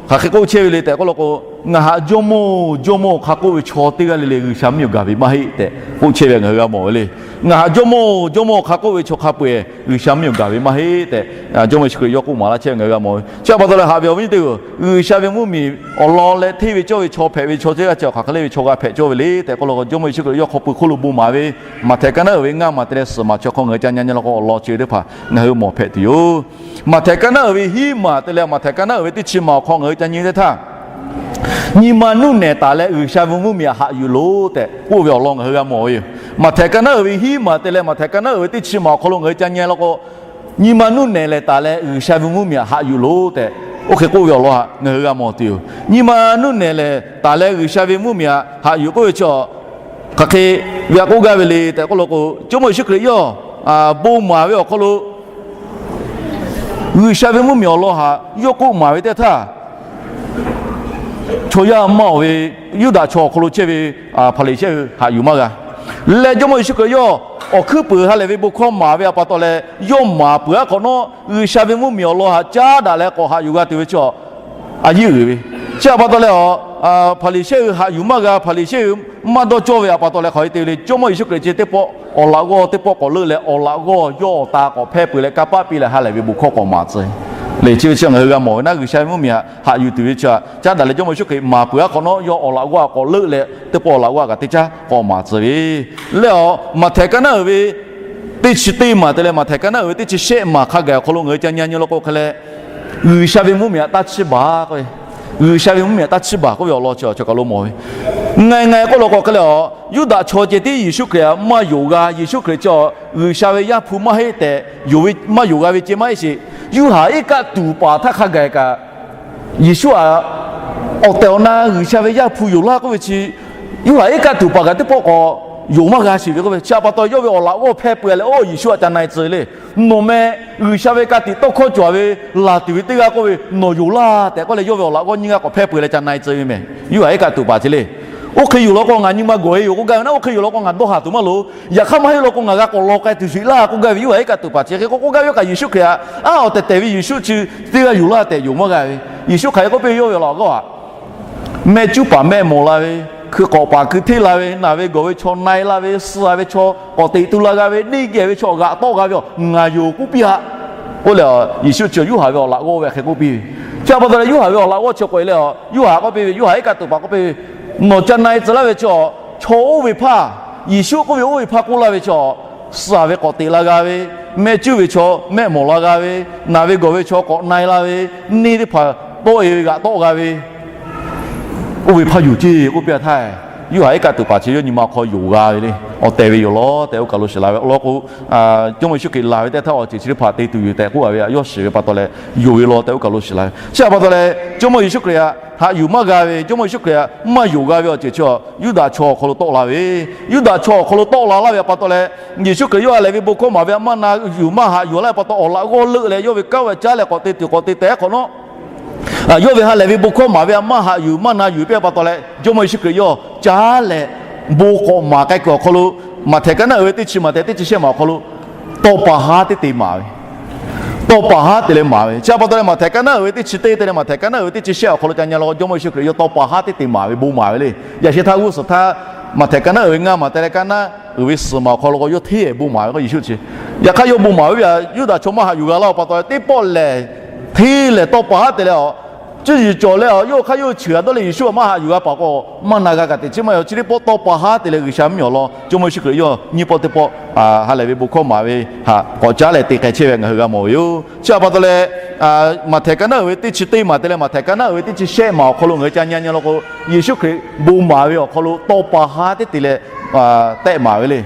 hk'aˬ hk'e k'oˆ chehˇ ve le tehꞈ k'oˆ law k'o, ngaˬ htaꞈ Jawˇmawˇ, Jawˇmawˇ hk'a k'oˆ ve chaw teˇ g'aˇ le le G'uiˬsha mvuhˇmiˬ gaˬ ve maˇ heˆ tehꞈ k'oˆ chehˇ ve ngaˬ hui g'a mawˬ ve le. Ngaˬ htaꞈ Jawˇmawˇ, Jawˇmawˇ hk'a k'oˆ ve chaw hk'a peu-eˬ G'uiˬsha mvuhˇmiˬ gaˬ ve maˇ heˆ tehꞈ Jawˇmawˇ Yeˍsuˆ Hkriꞈ yawˇ k'oˆ maˍ laˇ chehˇ ve ngaˬ hui g'a mawˬ ve. Chi pa taw leh haꞈ ve awˬ viˉ nyi teˇ hpaˍ-oˬ, G'uiˬsha ve mvuhˇmiˬ awˬ lawn leh hteˇ ve cawˇ ve chaw hpehꞈ ve chaw teˇ g'aˇ chi hk'aˬ hk'e le ve chaw g'a hpehꞈ cawˇ ve le tehꞈ k'oˆ law k'o, Jawˇmawˇ Yeˍsuˆ Hkriꞈ yawˇ hk'aw pui hk'oˆ lo bon maˍ ve Maꞈhtehˍ ka naˉ uiˍ ve ngaˇ maˬ te leh suhˍ maˬ chi hk'aw ngaˬ hui ca nyi nyi law k'o awˬ lawn chi ve teˇ hpaˍ ngaˬ hui mawˬ hpehꞈ tuˬ yoˬ. Maꞈhtehˍ ka naˉ uiˍ ve hiˉ maˬ te leh Maꞈhtehˍ ka naˉ uiˍ ve teˇ chi maˬ awˬ hk'aw ngaˬ hui ca nyi teˇ htaˇ, nyi ma nuˇ nehˬ taˍ leh G'uiˬsha ve mvuhˇmiˬ htaꞈ haꞈ yuˬ loˬ tehꞈ k'oˆ ve awˬ lawn ngaˬ hui g'a mawˬ ve yoˬ. Maꞈhtehˍ ka naˉ uiˍ ve hiˉ maˬ te leh Maꞈhtehˍ ka naˉ uiˍ ve teˇ chi maˬ awˬ hk'aw lo ngaˬ hui ca nyi law k'o, nyi ma nuˇ nehˬ lehˬ taˍ leh G'uiˬsha ve mvuhˇmiˬ htaꞈ haꞈ yuˬ loˬ tehꞈ oˇ hk'e k'oˆ ve awˬ lawn htaꞈ ngaˬ hui g'a mawˬ tuˬ yoˬ. Nyi ma nuˇ nehˬ lehˬ taˍ leh G'uiˬsha ve mvuhˇmiˬ htaꞈ haꞈ yuˬ k'oˆ ve chi hk'aˬ hk'e ve htaꞈ k'oˆ gaˇ ve le tehꞈ k'oˆ law k'o, Jawˇmawˇ Yeˍsuˆ Hkriꞈ yawˇ bon maˍ ve awˬ hk'aw lo G'uiˬsha ve mvuhˇmiˬ awˬ lawn htaꞈ yawˇ k'oˆ maˍ ve teˇ htaˇ, chaw yaˇ maˇ awˬ ve Yuˇdaꞈ chaw awˬ hk'aw lo chehˇ ve Hpaˍriˍsehˇ hui haꞈ yuˬ maˇ g'a. Leh Jawˇmawˇ Yeˍsuˆ Hkriꞈ yawˇ awˬ hkuiˉ puiˍ ha lehˬ ve bon hkawˇ maˍ ve a pa taw leh, yawˇ maˍ peuˬ aˉ hk'awꞈ nawˉ G'uiˬsha ve mvuhˇmiˬ awˬ lawn htaꞈ caˉ daꞈ leh k'awꞈ haꞈ yuˬ g'a tuˬ ve chi a yeˇ uiˍ ve. Chi a pa taw leh, Hpaˍriˍsehˇ hui haꞈ yuˬ maˇ g'a, Hpaˍriˍsehˇ hui maˇ dawˇ cawˇ ve a pa taw leh hk'aˬ hk'e te ve le, Jawˇmawˇ Yeˍsuˆ Hkriꞈ chi teˇ pawˆ awˬ laꞈ g'awˇ teˇ pawˆ k'awꞈ leuˆ leh awˬ laꞈ g'awˇ yawˇ awˬ ta k'awꞈ hpehˇ peuˬ leh kanˇ paˆ piˇ leh ha lehˬ ve bon hkawˇ k'awꞈ maˍ tcuh le. Chi ve chi ngaˬ hui g'a mawˬ ve naˉ, G'uiˬsha ve mvuhˇmiˬ htaꞈ haꞈ yuˬ tuˬ ve chi a caˉ daꞈ leh Jawˇmawˇ Yeˍsuˆ Hkriꞈ maˍ peuˬ aˉ hk'awꞈ nawˉ yawˇ awˬ laꞈ g'awˇ htaꞈ k'awꞈ leuˆ leh teˇ pawˆ awˬ laꞈ g'awˇ htaꞈ kaꞈ teˇ caˉ k'awꞈ maˍ tcuh ve leh, Maꞈhtehˍ ka naˉ uiˍ ve teˇ chi teˇ maˬ te leh Maꞈhtehˍ ka naˉ uiˍ ve teˇ chi shehˆ maˬ hk'a gaˬ awˬ hk'aw lo ngaˬ hui ca nyi nyi law k'o hk'e leh, G'uiˬsha ve mvuhˇmiˬ htaꞈ taˇ chiˇ baˬ k'o ve G'uiˬsha ve mvuhˇmiˬ taˇ chiˇ baˬ k'oˆ ve awˬ lawn chi awˬ cawˬ kaˬ lo mawˬ ve. Ngaˬ e ngaˬ e k'oˆ law k'o hk'e leh a, Yuˇdaꞈ chaw ceh tiˉ Yeˍsuˆ Hkriꞈ htaꞈ maˇ yonˍ g'a. Yeˍsuˆ Hkriꞈ chi G'uiˬsha ve Yaˇ hpu maˇ heˆ tehꞈ, yonˍ ve maˇ yonˍ g'a ve ceh maˇ heˆ sheˍ. Yuˇhanˬ iˉ kaˆ tuˬ paˍ htaˇ hk'a gaˬ kaꞈ, Yeˍsuˆ htaꞈ awˬ tehˬ awˬ na G'uiˬsha ve Yaˇ hpu yonˍ laˇ k'oˆ ve chi, Yuˇhanˬ iˉ kaˆ tuˬ paˍ kaꞈ teˇ pawˆ k'awꞈ yonˍ maˇ g'a sheˍ ve k'oˆ ve. Chi htaꞈ pa taw yawˇ ve awˬ laꞈ g'awˇ hpehˇ peu leh, oˇ Yeˍsuˆ htaꞈ ca na e tcuh le. Nawˬ meh G'uiˬsha ve ka tiꞈ tawˇ hkawˇ cawˬ ve laˬ tuˬ ve teˇ g'aˇ k'oˆ ve, nawˬ yonˍ laˇ tehꞈ k'oˆ leh, yawˇ ve awˬ laꞈ g'awˇ nyiˇ g'aˇ k'awꞈ hpehˇ peu leh ca na e tcuh ve meh. Yuˇhanˬ iˉ kaˆ tuˬ paˍ chi le. Oˇ hk'e yoˬ law k'o, ngaˬ nyi ma gawˬ e yoˬ k'oˆ gaˇ ve naˆ, oˇ hk'e yoˬ law k'o, ngaˬ dawˇ haˍ tuˬ maˇ loˍ. Yaꞈ hk'aˇ maˇ heˆ law k'o, ngaˬ g'a k'awꞈ law k'ai tuˬ sheˍ laˇ k'oˆ gaˇ ve Yuˇhanˬ iˉ kaˆ tuˬ paˍ chi hk'e k'oˆ k'oˆ gaˇ ve, yawˇ kaꞈ Yeˍsuˆ Hkriꞈ htaꞈ, aˉ, awˬ tehˬ tehˬ ve Yeˍsuˆ chi teˇ g'aˇ yonˍ laˇ tehꞈ yonˍ maˇ g'a ve. Yeˍsuˆ hk'aˬ hk'e k'oˆ piˇ ve, yawˇ ve awˬ laꞈ g'awˇ htaꞈ meh cuˇ paˍ meh mawˬ la ve, hkui k'awꞈ paˍ hkui hteˇ la ve, naˬ ve gawˬ ve chaw na e la ve, suh ve chaw k'awꞈ teꞈ tu la g'a ve, neˇ geh ve chaw g'aꞈ tawˆ g'a ve, ngaˬ yonˍ k'oˆ piˇ a k'oˆ leh, Yeˍsuˆ chi Yuˇhanˬ ve awˬ laꞈ g'awˇ ve hk'e k'oˆ piˇ ve. Chi htaꞈ pa taw leh Yuˇhanˬ ve awˬ laꞈ g'awˇ chi k'awꞈ e leh, Yuˇhanˬ k'oˆ piˇ ve, Yuˇhanˬ iˉ kaˆ tuˬ paˍ k'oˆ piˇ ve, nawˬ ca na e tcuh laˇ ve chi, chaw oˇ ve hpaˇ, Yeˍsuˆ k'oˆ ve oˇ ve hpaˇ k'oˆ laˇ ve chi, suh ve k'awꞈ teꞈ la g'a ve, meh cuˇ ve chaw mehˆ mawˬ la g'a ve, naˬ ve gawˬ ve chaw k'awꞈ na e la ve, neˇ teˇ hpaˍ tawˆ e ve g'aꞈ tawˆ g'a ve, oˇ ve hpaˇ yoˬ ceˇ k'oˆ piˇ a htaˇ, Yuˇhanˬ iˉ kaˆ tuˬ paˍ chi yawˇ nyi ma hk'aw yonˍ g'a ve le. Awˬ tehˬ ve yoˬ law tehꞈ oˇ kaˬ lo shiˍ la ve awˬ lawn k'o, Jawˇmawˇ Yeˍsuˆ Hkriꞈ laˬ ve teˇ htaˇ awˬ ceuˬ chi teˇ hpaˍ te tuˬ yoˬ tehꞈ k'oˆ a ve htaꞈ yawˇ shiˍ ve pa taw leh, yonˍ ve law tehꞈ oˇ kaˬ lo shiˍ la ve. Chi htaꞈ pa taw leh Jawˇmawˇ Yeˍsuˆ Hkriꞈ htaꞈ haꞈ yuˬ maˇ g'a ve, Jawˇmawˇ Yeˍsuˆ Hkriꞈ htaꞈ maˇ yonˍ g'a ve awˬ ceuˬ chi Yuˇdaꞈ chaw awˬ hk'aw lo tawˆ la ve, Yuˇdaꞈ chaw awˬ hk'aw lo tawˆ la laˇ ve htaꞈ pa taw leh, Yeˍsuˆ Hkriꞈ yawˇ ha lehˬ ve bon hkawˇ maˍ ve htaꞈ maˇ na yuˬ maˇ haꞈ yuˬ laˇ ve pa taw, awˬ laꞈ g'awˇ leuˆ leh yawˇ ve kanˉ ve caˉ leh k'awꞈ te tuˬ k'awꞈ te tehꞈ hk'awꞈ nawˉ, yawˇ ve ha lehˬ ve bon hkawˇ maˍ ve htaꞈ maˇ haꞈ yuˬ maˇ na yuˬ piˇ pa taw leh, Jawˇmawˇ Yeˍsuˆ Hkriꞈ yawˇ caˉ leh bon k'awꞈ maˍ k'ai kuiˬ awˬ hk'aw lo, Maꞈhtehˍ ka naˉ uiˍ ve teˇ chi, Maꞈhtehˍ teˇ chi shehˆ maˬ awˬ hk'aw lo tawˇ pa haˉ teˇ te maˍ ve, tawˇ pa haˉ te leh maˍ ve. Chi htaꞈ pa taw leh Maꞈhtehˍ ka naˉ uiˍ ve teˇ chi teˇ te leh Maꞈhtehˍ ka naˉ uiˍ ve teˇ chi shehˆ awˬ hk'aw lo ca nyi law k'o, Jawˇmawˇ Yeˍsuˆ Hkriꞈ yawˇ tawˇ pa haˉ teˇ te maˍ ve bon maˍ ve le. Yaꞈ sheh htaˇ g'uˇ suhˍ htaˇ, Maꞈhtehˍ ka naˉ uiˍ ve ngaˇ maˬ te leh ka naˉ uiˍ ve suhˍ maˬ awˬ hk'aw lo k'o, yawˇ hteˇ bon maˍ ve k'o Yeˍsuˆ chi. Yaꞈ hk'aˇ yawˇ bon maˍ ve htaꞈ Yuˇdaꞈ chaw maˇ haꞈ yuˬ g'a laˇ ve pa taw leh, teˇ pawˆ lehˬ hteˇ lehˬ tawˇ pa haˉ te leh a, cuˇ yiˍ cawˬ leh a, yawˇ hk'aˇ yawˇ cheuˬ a dawˇ leh Yeˍsuˆ htaꞈ maˇ haꞈ yuˬ g'a paˍ k'o, maˇ na g'a kaꞈ teꞈ chiˉ maˇ yaw. Chi teˇ pawˆ tawˇ pa haˉ te leh G'uiˬsha mvuhˇmiˬ awˬ lawn Jawˇmawˇ Yeˍsuˆ Hkriꞈ yawˇ nyiˇ pawˆ teˇ pawˆ ha lehˬ ve bon hkawˇ maˍ ve htaꞈ k'awꞈ caˉ leh te k'ai chehˇ ve ngaˬ hui g'a mawˬ ve yoˬ. Chi htaꞈ pa taw leh, Maꞈhtehˍ ka naˉ uiˍ ve teˇ chi teˇ maˍ te leh Maꞈhtehˍ ka naˉ uiˍ ve teˇ chi shehˆ maˬ awˬ hk'aw lo ngaˬ hui ca nyi nyi law k'o, Yeˍsuˆ Hkriꞈ bon maˍ ve awˬ hk'aw lo tawˇ pa haˉ teˇ te leh tehˆ maˍ ve le.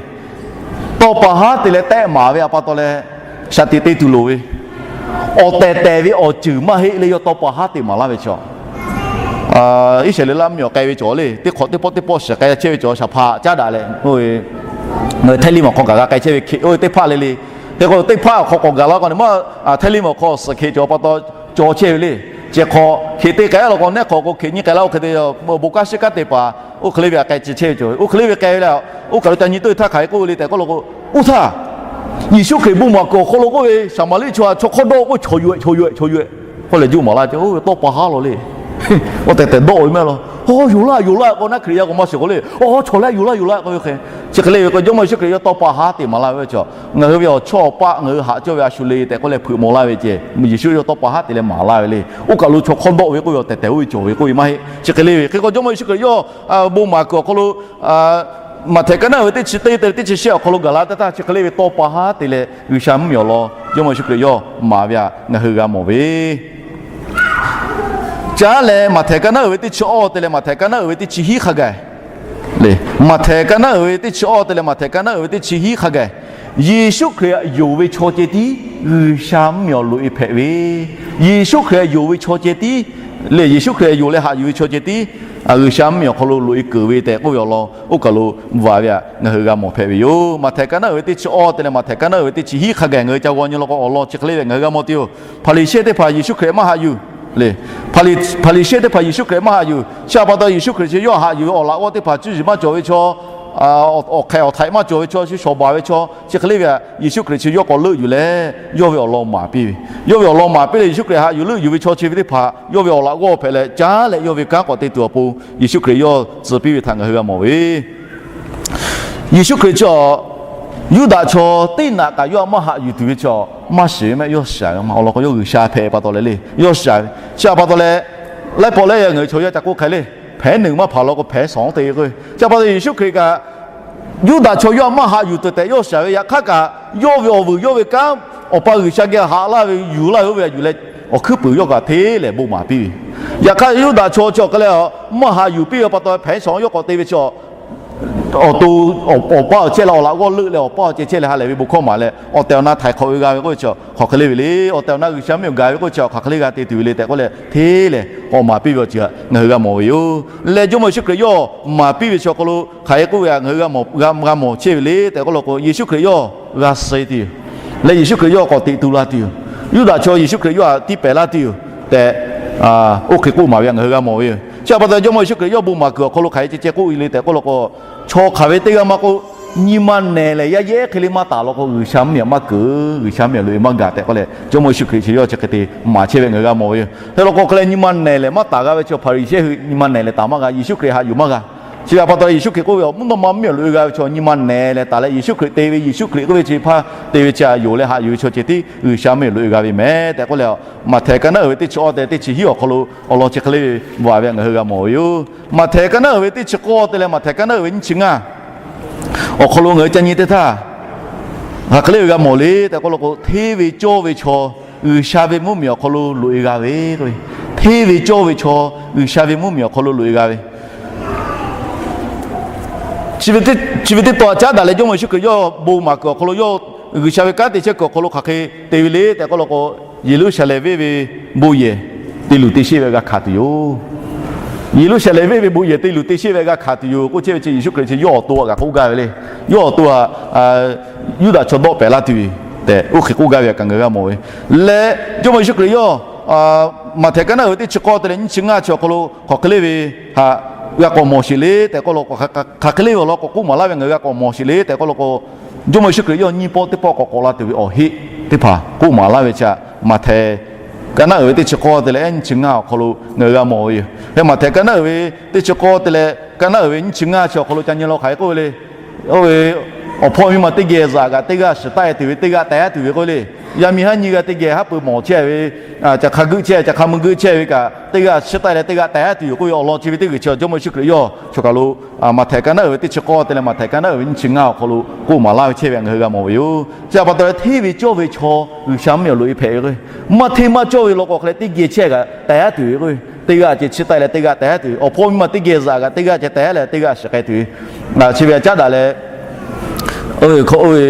Tawˇ pa haˉ te leh tehˆ maˍ ve htaꞈ pa taw leh, shaˍ tiꞈ te tuˬ loˍ ve, awˬ tehˬ tehˬ ve awˬ ceuˬ maˇ heˆ leh yawˇ tawˇ pa haˉ te maˍ laˇ ve chaw, Iˉsaˍreˍlaˆ mvuhˇmiˬ awˬ k'ai ve cawˬ le. Teˇ hk'awꞈ teˇ pawˆ teˇ pawˆ shiˍ k'ai chehˇ ve cawˬ, shaˍ hpaꞈ caˉ daꞈ leh, ngaˬ hui Htaiˇ liˇ mawˬ hk'aw kaꞈ g'a k'ai chehˇ ve hk'e, oˇ ve teˇ hpaˆ le le. Hk'e k'o teˇ hpaˆ awˬ hk'aw k'awꞈ gaˬ la k'o, maˇ Htaiˇ liˇ mawˬ hk'aw suhˍ hk'e cawˬ pa taw cawˬ chehˇ ve le. Chi hk'aw hk'e te k'ai law k'o, nehˆ hk'aw k'o hk'e nyi k'ai laˇ, oˇ hk'e te bon kanˉ shiˉ kanˉ te paˍ, oˇ hk'e le ve htaꞈ k'ai chi chehˇ ve cawˬ ve. Oˇ hk'e le ve k'ai ve leh, oˇ kaˬ lo ca nyi tuˬ ve htaˇ hk'aˬ hk'e k'oˆ ve le tehꞈ k'oˆ law k'o, oˇ htaˇ Yeˍsuˆ Hkriꞈ bon maˍ kuiˬ awˬ hk'aw lo k'oˆ ve, Saˍmaˍriˆ chaw htaꞈ chaw hk'awˇ dawˇ k'oˆ, chaw yoˬ-eh, chaw yoˬ-eh, chaw yoˬ-eh k'oˆ leh juˇ maˍ laˇ ce. Oˇ ve tawˇ pa haˉ law le. Awˬ tehˬ tehˬ dawˇ ve mehˆ law. Aˬ, yonˍ laˇ, yonˍ laˇ k'o, naˉ Hkriꞈ yaˇ k'o maˇ shiˍ k'o le. Aˬ, chaw leh yonˍ laˇ, yonˍ laˇ k'oˆ ve hk'e, chi hk'e le ve k'o, Jawˇmawˇ Yeˍsuˆ Hkriꞈ yawˇ tawˇ pa haˉ te maˍ laˇ ve chaw, ngaˬ hui ve awˬ chawˇ awˬ paˆ ngaˬ hui haꞈ cawˇ ve a shu le tehꞈ k'oˆ leh hpeuꞈ maw laˇ ve ceh, Yeˍsuˆ yawˇ tawˇ pa haˉ te leh maˍ laˇ ve le. Oˇ kaˬ lo chaw hk'awˇ dawˆ ve k'oˆ ve, awˬ tehˬ tehˬ oˇ ve cawˬ ve k'oˆ ve maˇ heˆ. Chi hk'e le ve hk'e k'o, Jawˇmawˇ Yeˍsuˆ Hkriꞈ yawˇ bon maˍ kuiˬ awˬ hk'aw lo Maꞈhtehˍ ka naˉ uiˍ ve teˇ chi teˇ te leh teˇ chi shehˆ awˬ hk'aw lo gaˬ la teˇ htaˇ, chi hk'e le ve tawˇ pa haˉ te leh G'uiˬsha mvuhˇmiˬ awˬ lawn Jawˇmawˇ Yeˍsuˆ Hkriꞈ yawˇ maˍ ve htaꞈ ngaˬ hui g'a mawˬ ve. Caˉ leh Maꞈhtehˍ ka naˉ uiˍ ve teˇ chi awˇ te leh Maꞈhtehˍ ka naˉ uiˍ ve teˇ chi hiˉ hk'a gaˬ le. Maꞈhtehˍ ka naˉ uiˍ ve teˇ chi awˇ te leh Maꞈhtehˍ ka naˉ uiˍ ve teˇ chi hiˉ hk'a gaˬ, Yeˍsuˆ Hkriꞈ htaꞈ yonˍ ve chaw ceh tiˉ G'uiˬsha mvuhˇmiˬ awˬ loꞈ e hpehꞈ ve. Yeˍsuˆ Hkriꞈ htaꞈ yonˍ ve chaw ceh tiˉ le, Yeˍsuˆ Hkriꞈ htaꞈ yonˍ leh haꞈ yuˬ ve chaw ceh tiˉ G'uiˬsha mvuhˇmiˬ awˬ hk'aw lo loꞈ e keunˍ ve tehꞈ k'oˆ ve awˬ lawn oˇ kaˬ lo bvuhꞈ ve htaꞈ ngaˬ hui g'a mawˬ hpehꞈ ve yoˬ. Maꞈhtehˍ ka naˉ uiˍ ve teˇ chi awˇ te leh Maꞈhtehˍ ka naˉ uiˍ ve teˇ chi hiˉ hk'a gaˬ ngaˬ hui ca g'aw nyi law k'o, awˬ lawn chi hk'e le ve ngaˬ hui g'a mawˬ tuˬ yoˬ. Hpaˍriˍsehˇ teˇ hpaˍ Yeˍsuˆ Hkriꞈ maˇ haꞈ yuˬ le. Hpaˍriˍsehˇ teˇ hpaˍ Yeˍsuˆ Hkriꞈ maˇ haꞈ yuˬ. Chi htaꞈ pa taw Yeˍsuˆ Hkriꞈ chi yawˇ haꞈ yuˬ ve awˬ laꞈ g'awˇ teˇ hpaˍ cuˇ yiˍ maˇ cawˬ ve chaw, awˬ hk'ehꞈ awˬ htaiꞈ maˇ cawˬ ve chaw, shu shawˍ baˬ ve chaw, chi hk'e le ve htaꞈ Yeˍsuˆ Hkriꞈ chi yawˇ k'awꞈ leuˆ yuˬ leh yawˇ ve awˬ lawn maˍ piˇ ve. Yawˇ ve awˬ lawn maˍ piˇ leh Yeˍsuˆ Hkriꞈ haꞈ yuˬ leuˆ yuˬ ve chaw chi ve teˇ hpaˍ yawˇ ve awˬ laꞈ g'awˇ hpehꞈ leh caˉ leh yawˇ ve kanˉ k'awꞈ te tuˬ awˬ pon Yeˍsuˆ Hkriꞈ yawˇ tcuh piˇ ve htaꞈ ngaˬ hui g'a mawˬ ve. Yeˍsuˆ Hkriꞈ chi Yuˇdaꞈ chaw teˇ naꞈ kaꞈ yawˇ htaꞈ maˇ haꞈ yuˬ tuˬ ve chi maˇ shiˍ ve mehˆ, yawˇ shiˍ ve ma awˬ lawn k'o, yawˇ G'uiˬsha hpehꞈ pa taw leh le, yawˇ shiˍ ve. Chi htaꞈ pa taw leh, laiˉ pawˆ lehˬ ngaˬ hui chaw yaˇ ca k'oˆ hk'e le, hpehꞈ nuˬ maˇ hpaˍ law k'o hpehꞈ shawˍ te ve k'o, chi htaꞈ pa taw Yeˍsuˆ Hkriꞈ kaꞈ Yuˇdaꞈ chaw yawˇ htaꞈ maˇ haꞈ yuˬ tuˬ tehꞈ yawˇ shiˍ ve. Yaꞈ hk'aˇ kaꞈ yawˇ ve awˬ vuiˬ yawˇ ve kanˉ Awˬ pa G'uiˬsha geh haꞈ laˇ ve yuˬ laˇ ve oˇ ve htaꞈ yuˬ leh awˬ hkuiˉ puiˍ yawˇ kaꞈ hteˇ lehˬ bon maˍ piˇ ve. Yaꞈ hk'aˇ, Yuˇdaꞈ chaw chi awˬ hk'aˬ lehˬ, maˇ haꞈ yuˬ piˇ ve pa taw, hpehꞈ shawˍ yawˇ k'awꞈ te ve chi awˬ to, awˬ pa awˬ chehˇ leh awˬ laꞈ g'awˇ leuˆ leh awˬ pa awˬ ceh chehˇ leh ha lehˬ ve bon hkawˇ maˍ leh awˬ tehˬ awˬ na htaiˍ hk'awꞈ ve g'a ve k'oˆ ve chi hk'aˬ hk'e le ve le. Awˬ tehˬ awˬ na G'uiˬsha miˬ awˬ gaˬ ve k'oˆ ve chi hk'aˬ hk'e le g'a te tuˬ ve le tehꞈ k'oˆ leh hteˇ lehˬ k'awꞈ maˍ piˇ ve awˬ ceuˬ htaꞈ ngaˬ hui g'a mawˬ ve yoˬ. Leh Jawˇmawˇ Yeˍsuˆ Hkriꞈ yawˇ maˍ piˇ ve chi awˬ hk'aw lo hk'aˬ hk'e k'oˆ ve htaꞈ ngaˬ hui g'a mawˬ chehˇ ve le tehꞈ k'oˆ law k'o, Yeˍsuˆ Hkriꞈ yawˇ g'a suh e tuˬ yoˬ. Leh Yeˍsuˆ Hkriꞈ yawˇ k'awꞈ teꞈ tu la tuˬ yoˬ. Yuˇdaꞈ chaw Yeˍsuˆ Hkriꞈ yawˇ htaꞈ tiˇ pehˍ laˇ tuˬ yoˬ tehꞈ, oˇ hk'e k'oˆ maˍ ve htaꞈ ngaˬ hui g'a mawˬ ve yoˬ. Chi pa taw, Jawˇmawˇ Yeˍsuˆ Hkriꞈ yawˇ bon maˍ kuiˬ awˬ hk'aw lo hk'aˬ hk'e ceh ceh k'oˆ ve le tehꞈ k'oˆ law k'o, chaw hk'aˬ ve teˇ g'aˇ maˇ k'oˆ, nyi ma nehˬ lehˬ yaˇ yehˉ hk'e le maˇ taˍ law k'o, G'uiˬsha miˬ maˇ keunˍ, G'uiˬsha miˬ loꞈ e maˇ gaˬ tehꞈ k'oˆ leh, Jawˇmawˇ Yeˍsuˆ Hkriꞈ chi yawˇ chi hk'e te maˍ chehˇ ve ngaˬ hui g'a mawˬ ve yoˬ. Hk'e law k'o, hk'e leh nyi ma nehˬ lehˬ maˇ taˍ g'a ve chi Hpaˍriˍsehˇ hui nyi ma nehˬ lehˬ taˍ maˇ g'a. Yeˍsuˆ Hkriꞈ haꞈ yuˬ maˇ g'a. Chi ve pa taw, Yeˍsuˆ Hkriꞈ k'oˆ ve, Awˬ mvuhˇ naw ma miˬ loꞈ e g'a ve chaw nyi ma nehˬ lehˬ taˍ leh Yeˍsuˆ Hkriꞈ te ve, Yeˍsuˆ Hkriꞈ k'oˆ ve chi hpaˇ te ve chi a yonˍ leh haꞈ yuˬ ve chaw ceh tiˉ G'uiˬsha miˬ loꞈ e g'a ve mehˍ tehꞈ k'oˆ leh, Maꞈhtehˍ ka naˉ uiˍ ve teˇ chi k'awˇ te teˇ chi hiˉ awˬ hk'aw lo awˬ lawn chi hk'e le ve bvuhꞈ ve ngaˬ hui g'a mawˬ ve yoˬ. Maꞈhtehˍ ka naˉ uiˍ ve teˇ chi k'awˇ te leh Maꞈhtehˍ ka naˉ uiˍ ve nyiˇ chi ngaˇ awˬ hk'aw lo ngaˬ hui ca nyi teˇ htaˇ, hk'aˬ hk'e le ve g'a mawˬ le tehꞈ k'oˆ law k'o, hteˇ ve cawˇ ve chaw G'uiˬsha ve mvuhˇmiˬ awˬ hk'aw lo loꞈ e g'a ve k'oˆ ve. Hteˇ ve cawˇ ve chaw G'uiˬsha ve mvuhˇmiˬ awˬ hk'aw lo loꞈ e g'a ve. Chi ve teˇ tawn a caˉ daꞈ leh Jawˇmawˇ Yeˍsuˆ Hkriꞈ yawˇ bon maˍ kuiˬ awˬ hk'aw lo yawˇ G'uiˬsha ve kanˉ te chehˇ kuiˬ awˬ hk'aw lo hk'aˬ hk'e te ve le tehꞈ k'oˆ law k'o, Yeˍruˆsaˍlehnˍ venˇ ve bon yehˬ te luˬ te sheˆ ve g'a hkanˍ tuˬ yoˬ. Yeˍruˆsaˍlehnˍ venˇ ve bon yehˬ te luˬ te sheˆ ve g'a hkanˍ tuˬ yoˬ k'oˆ chehˇ ve chi Yeˍsuˆ Hkriꞈ chi yawˇ awˬ to htaꞈ kaꞈ k'oˆ gaˇ ve le. Yawˇ awˬ to htaꞈ Yuˇdaꞈ chaw dawˆ pehˍ laˇ tuˬ ve tehꞈ oˇ hk'e k'oˆ gaˇ ve htaꞈ kaꞈ ngaˬ hui g'a mawˬ ve. Leh Jawˇmawˇ Yeˍsuˆ Hkriꞈ yawˇ Maꞈhtehˍ ka naˉ uiˍ ve teˇ chi k'awˇ te leh nyiˇ chi ngaˇ chi awˬ hk'aw lo hk'aˬ hk'e le ve htaꞈ g'a k'awꞈ mawˬ sheˍ le tehꞈ k'oˆ law k'o, hk'aˬ hk'e le ve awˬ lawn k'awꞈ k'oˆ maˍ laˇ ve ngaˬ hui g'a k'awꞈ mawˬ sheˍ le tehꞈ k'oˆ law k'o, Jawˇmawˇ Yeˍsuˆ Hkriꞈ yawˇ nyiˇ pawˆ teˇ pawˆ k'awꞈ k'awꞈ la tuˬ ve awˬ heˆ teˇ hpaˍ k'oˆ maˍ laˇ ve chi Maꞈhtehˍ ka naˉ uiˍ ve teˇ chi k'awˇ te leh nyiˇ chi ngaˇ awˬ hk'aw lo ngaˬ hui g'a mawˬ ve yoˬ. Hk'e Maꞈhtehˍ ka naˉ uiˍ ve teˇ chi k'awˇ te leh ka naˉ uiˍ ve nyiˇ chi ngaˇ chi awˬ hk'aw lo ca nyi law k'o, hk'aˬ hk'e k'oˆ ve le. Oˇ ve awˬ hpawˇ miˇ ma teˇ geh zuhꞈ kaꞈ teˇ g'aˇ shiˍ taˆ e tuˬ ve, teˇ g'aˇ taiˍ aˉ tuˬ ve k'oˆ ve le. Yaˇ miˇ haˉ nyiˇ g'aˇ teˇ geh haˉ pui mawˬ chehˇ ve, caˬ hk'a geuˆ chehˇ, caˬ hk'a mui geuˆ chehˇ ve kaꞈ teˇ g'aˇ shiˍ taˆ e leh teˇ g'aˇ taiˍ aˉ tuˬ yoˬ k'oˆ ve awˬ lawn chi ve teˇ g'uiˬ chi Jawˇmawˇ Yeˍsuˆ Hkriꞈ yawˇ chaw kaˬ lo Maꞈhtehˍ ka naˉ uiˍ ve teˇ chi k'awˇ te leh Maꞈhtehˍ ka naˉ uiˍ ve nyiˇ chi ngaˇ awˬ hk'aw lo k'oˆ maˍ laˇ ve chehˇ ve ngaˬ hui g'a mawˬ ve yoˬ. Chi htaꞈ pa taw leh hteˇ ve cawˇ ve chaw G'uiˬsha mvuhˇmiˬ loꞈ e hpehꞈ ve k'o, maˇ hteˇ maˇ cawˇ ve law k'o, hk'e leh teˇ geh chehˇ kaꞈ taiˍ aˉ tuˬ ve k'o, teˇ g'aˇ ceh chi taˆ e leh teˇ g'aˇ taiˍ aˉ tuˬ ve, awˬ hpawˇ miˇ ma teˇ geh zuhꞈ kaꞈ teˇ g'aˇ ceh taiˍ aˉ leh teˇ g'aˇ shiˍ k'ai tuˬ ve. Chi ve a caˉ daꞈ leh, oˇ ve hk'aw oˇ ve